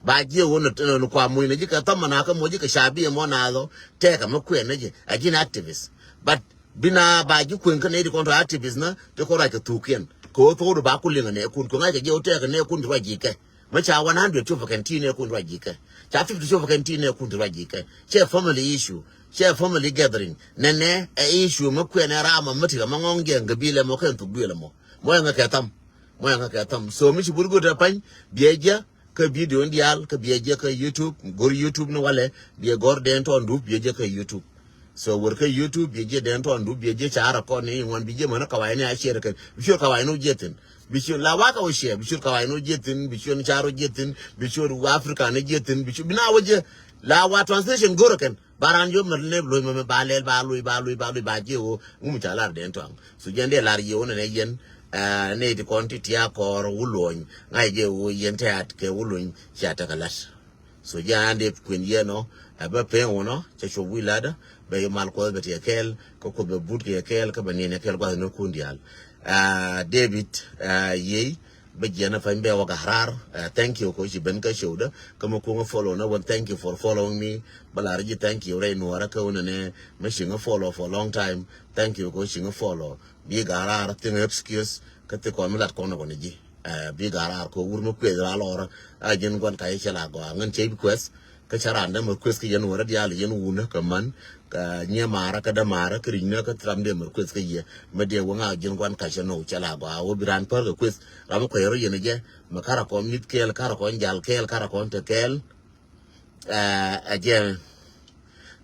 Ba jiɛ wä ni, ni kua muɔ̱c ni ji̱ kɛ thäm mɛ na kä muɔ̱c ji̱ kɛ cabia mɔ na thɔ, tɛkɛ mi kuɛn ni ji̱. Ɛ ji̱n activist. But bi na ba ji̱ kueŋ kä nɛy di kɔn tɔ activist na, ti kɔn ruac kɛ thukiɛn. Kɛ ɣöö thokdu ba ku liŋ ɛ nɛɛkun, kɛ ŋa̱ckɛ jiɛ wä tɛkɛ nɛɛkun ti ruac ji̱ kɛ. Mɛ ca one hundred cop kɛn ti nɛɛkun ruac ji̱ kɛ. Ca fifty cop kɛn ti nɛɛkun ti ruac ji̱ kɛ. Cɛ family issue. Cɛ family gathering. Nɛnɛ ɛ issue mɛ kuɛn ɛ ram mɛ mi ti kɛ mɛ ŋɔŋ jɛ ŋɛ bilɛ mɔ kɛn thuk duël mɔ. Mɔ ɛŋɛ kɛ tham. Mɔ ɛŋɛ kɛ tham. So mi ci bur go̱t ɛ pany biɛ jɛ kä video in diaal kä biɛ jɛ kä YouTube. Go̱r YouTube ni walɛ biɛ gɔr dee in tɔn dup biɛ jɛ kä YouTube. So wër kä YouTube biɛ jiɛ dɛn tɔn du biɛ jiɛ ca record ni ŋuan bi jiɛ män kawai ni a share kɛn bi share kawai ni jiɛ thin bi share la wa ka wä share bi share kawai ni jiɛ thin bi share ni ca ro jiɛ thin bi share wa Africa ni jiɛ thin bi share bi na wä jiɛ la wa translation gor kɛn baran yo mär ne loy mɛ ba lɛl ba loy ba loy ba loy ba jiɛ wo ŋum ca lar dɛn tɔn so jiɛ ndɛ lar jiɛ wo ne yɛn ne ti kɔn ti tia kɔr wu lony ŋa jiɛ wo yɛn tɛat kɛ wu lony ca tɛ kɛ lat. So ji̱ an dee kuën yɛn ɔ ɛ bä pɛn wunɔ cɛ cop wi̱i̱ ladä bɛ yɛ mal kuɔth bɛ tiɛ kɛɛl kä kuoth bɛ but kɛ yɛ kɛɛl kä bɛ niɛn yɛ kɛɛl gua̱th ni kun diaal. David yey bä jiɛn ɛ pany bɛ wä ga̱raar. Thank you kɛ wä ci ben kä cewdä kä mi kuŋä follow ni wän thank you for following me. Bä lar ji̱ thank you rɛy nuɔrä kä wunɛ ni mi ci ŋä follow for long time. Thank you kɛ wä ci ŋä follow bi ga̱raar thing excuse kä thi kɔn mi lat kɔn ɛ wä ni ji̱. Bi ga̱raar kɛ wur mi kueth ra lɔrä a ji̱n guan ka yɛ cɛ la gɔaa ŋän cɛ bi kueth. Kä cɛ ran dämɛ kueth kä yɛn wärä diaal yɛn wunä kɛ män kä nyiɛ marä kä dämarä kä ri̱cnä kä ram dee mɛ kueth kä yɛ mɛ dee wäŋ a ji̱n guan ka cɛ nɔw cɛ la gɔaa wä bi ran pär kɛ kueth. Ram mi kueth rɔ yɛn jɛ mɛ karɛ kɔn mi̱th kɛɛl karɛ kɔn jal kɛɛl karɛ kɔn te kɛɛl. Ɛ jɛ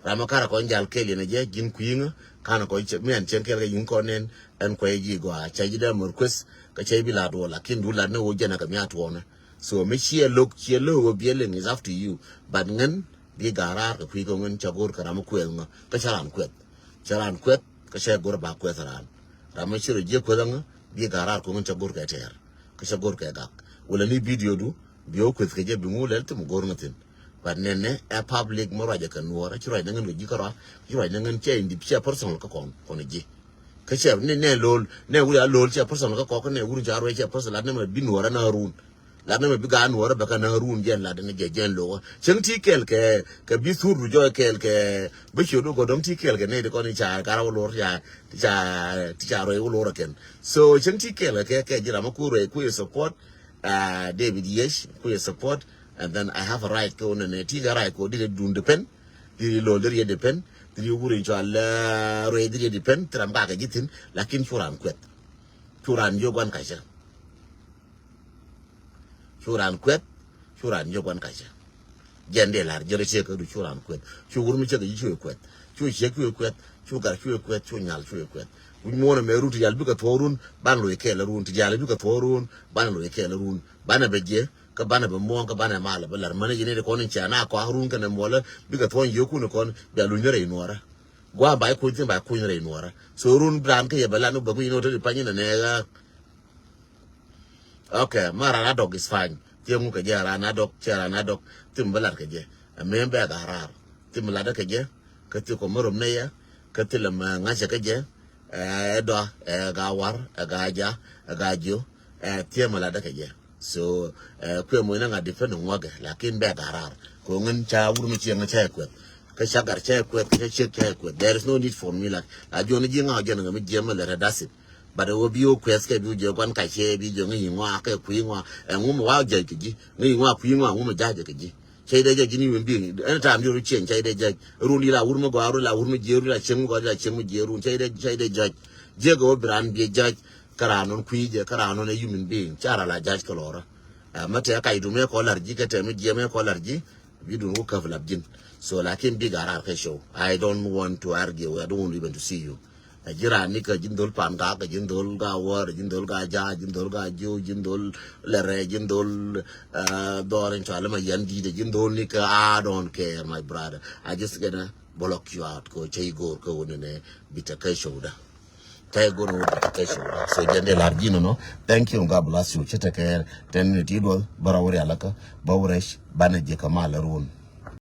ram mi karɛ kɔn jal kɛɛl yɛn jɛ ji̱n kui̱ŋä kanɛ kɔn mi ɛn cɛn kɛɛl kɛ yi̱n kɔn nɛn. Ɛn kuɛ ji̱ gɔaa cɛ ji̱ dee mɛ kueth kä cɛ bi la duɔ lakin du lat ni wä jɛn ɛ kɛ mi a tuɔɔnä. So mi ciɛ lo̱k ciɛ lo̱k wä biɛ liŋ is up to you. But ŋän bi ga̱raar kɛ kui̱ kɛ ŋän cɛ go̱r kɛ ram mi kueth ŋä kä cɛ ran kueth. Cɛ ran kueth kä cɛ go̱r ba kueth ran. Ram mi ci rɔ jiɛ kueth ŋä bi ga̱raar kɛ ŋän cɛ go̱r kɛ tɛɛr. Kä cɛ go̱r kɛ gak wala ni video du bi wä kueth kɛ jɛ bi ŋu lɛl thim go̱r ŋä thin. But nɛnɛ ɛ public mi ruacɛ kɛ nuɔɔr ci ruac ni ŋän kɛ ji̱ kärɔa ci ruac ni ŋän cɛ indi cɛ personal kä kɔn kɔn ji̱. Kä cɛ ni nɛ lo̱l nɛ wuri a lo̱l cɛ personal kä kɔk kä nɛ wuri ca ruac cɛ personal lat ni mɛ bi nuɔɔr ɛ na run. Lat ni mɛ bi gaat nuɔɔrä bɛ kɛ näk run jɛn lat ni jɛ jɛn lokä cäŋ ti kɛl kɛ kɛ bi thur du jɔy kɛl kɛ bi ciöt wä gɔdɔŋ ti kɛl kɛ nɛy ti kɔn i̱ ca kara wä lor ti ca ti ca ruɛy wä lor kɛn. So cäŋ ti kɛl kɛ kɛ ji̱ ram mi ku ruɛy ku yɛ support. David Yesh ku yɛ support. And then I have a right kɛ wä nɛ nɛ ti kɛ right kɛ wä di kɛ dun depend di di lol di riɛ depend di di wuri cual ruɛy di riɛ depend ti ram kakɛ ji̱ thin. Lakin cu ran kuɛth cu ran jiök guan kacä. Cu raan kuɛth Cu raan jiök gua̱n kacä. Jɛn dee la̱r jɛ rɔ ciek kä du cu raan kuɛth. Cu wur mi ciek ji̱ cu kuɛth. Cu ciek cu kuɛth. Cu gar cu kuɛth. Cu nyal cu kuɛth. Wi̱c muɔ̱ɔ̱n ɛmɛ run ti jal bikɛ thuɔɔk run. Ban loc kɛɛl run ti jal bikɛ thuɔɔk run. Ban loc kɛɛl run. Banɛ bɛ jiɛ. Kä banɛ bɛ muɔ̱ɔ̱n kä banɛ malɛ bɛ la̱r mänɛ ji̱ ni di kɔn in cia na kɔak run kɛnɛ muɔlä. Bikɛ thuɔɔk in jiök kun in kɔn bia luny ni rɛy nuɔɔrä. Gua̱a̱ ba i̱ kuny thi̱n ba i̱ kuny rɛy nuɔɔrä. So run raan kä yɛ bɛ lan wä bɛ kuny in wä te di pany in nɛ nɛɛk ɣä. Okay, ma raan a dɔk is fine. Thiee ŋu kɛ jɛ raan a dɔk, cɛ raan a dɔk. Thim bä lat kɛ jɛ. Ɛ mɛ bɛ ga raar. Thim lat kɛ jɛ. Kä thi kɔ mɛ rom nɛ yɛ. Kä thi lɛ mɛ ŋa̱cɛ kɛ jɛ. Ɛ dɔa, ɛ ga war, ɛ ga ja, ɛ ga jiö. Ɛ thiee mɛ lat kɛ jɛ. So, ɛ kuɛ mɔ inɛ ŋa depend ŋuagɛ, lakin bɛ ga raar. Kɔ ŋin ca wur mi ciɛ ŋa cɛ kuɛth. Kä ca gar cɛ kuɛth, kä ca ciek cɛ kuɛth. There is no need for me, like, la jiɔn ji̱ ŋa jɛn ŋa mi jiɛ mɛ lɛ rɛ dasit. But wä bi wä kuɛth kɛ bi wä jiɛ guan ka cɛ bi jiɛ ŋä yi ŋua kɛ kui ŋua. Ɛ ŋum wa jɛ kɛ ji̱. Ŋä yi ŋua kui ŋua ŋum ja jɛ kɛ ji̱. Cɛ dee jɛ ji̱ ni win bi. Anytime di ru cieŋ cɛ dee jɛ. Run di la wur mi gɔa run la wur mi jiɛ run la cieŋ mi gɔa la cieŋ mi jiɛ run. Cɛ dee cɛ dee jɛ. Jiɛ kɛ wä bi ran bi jɛ. Kä ran nɔn kui jɛ kä ran nɔn ɛ human being. Ca ra la judge kɛ lɔra. Ɛ mɛ tɛ ka idum ɛ kɔ lar ji̱ kɛ tɛ mi jiɛ mɛ kɔ lar ji̱. Bi dun wä käp lap ji̱n. So lakin big arar kɛ show. I don't want to argue. I don't want even to see you. Ɛ ji̱ raan ni kä ji̱n dhol pan ka kä ji̱n dhol ka wär ji̱n dhol ka ja ji̱n dhol ka jiw ji̱n dhol lɛrɛ ji̱n dhol dhɔr in cual ma yɛn di̱t ji̱n dhol ni kä I don't care, my brother. I just gonna block you out kɛ cɛ i̱ go̱o̱r kä wä ni nɛ bi tɛ kä show da. Tɛ go̱o̱r ni wä bi tɛ kä show da. So jɛn dee lar ji̱n nɔ. Thank you, God bless you. Cɛ tɛ kɛ ten minute i̱ duɔth bä rɔ wä rial kä bä wä rɛc banɛ ji̱ kä mal run.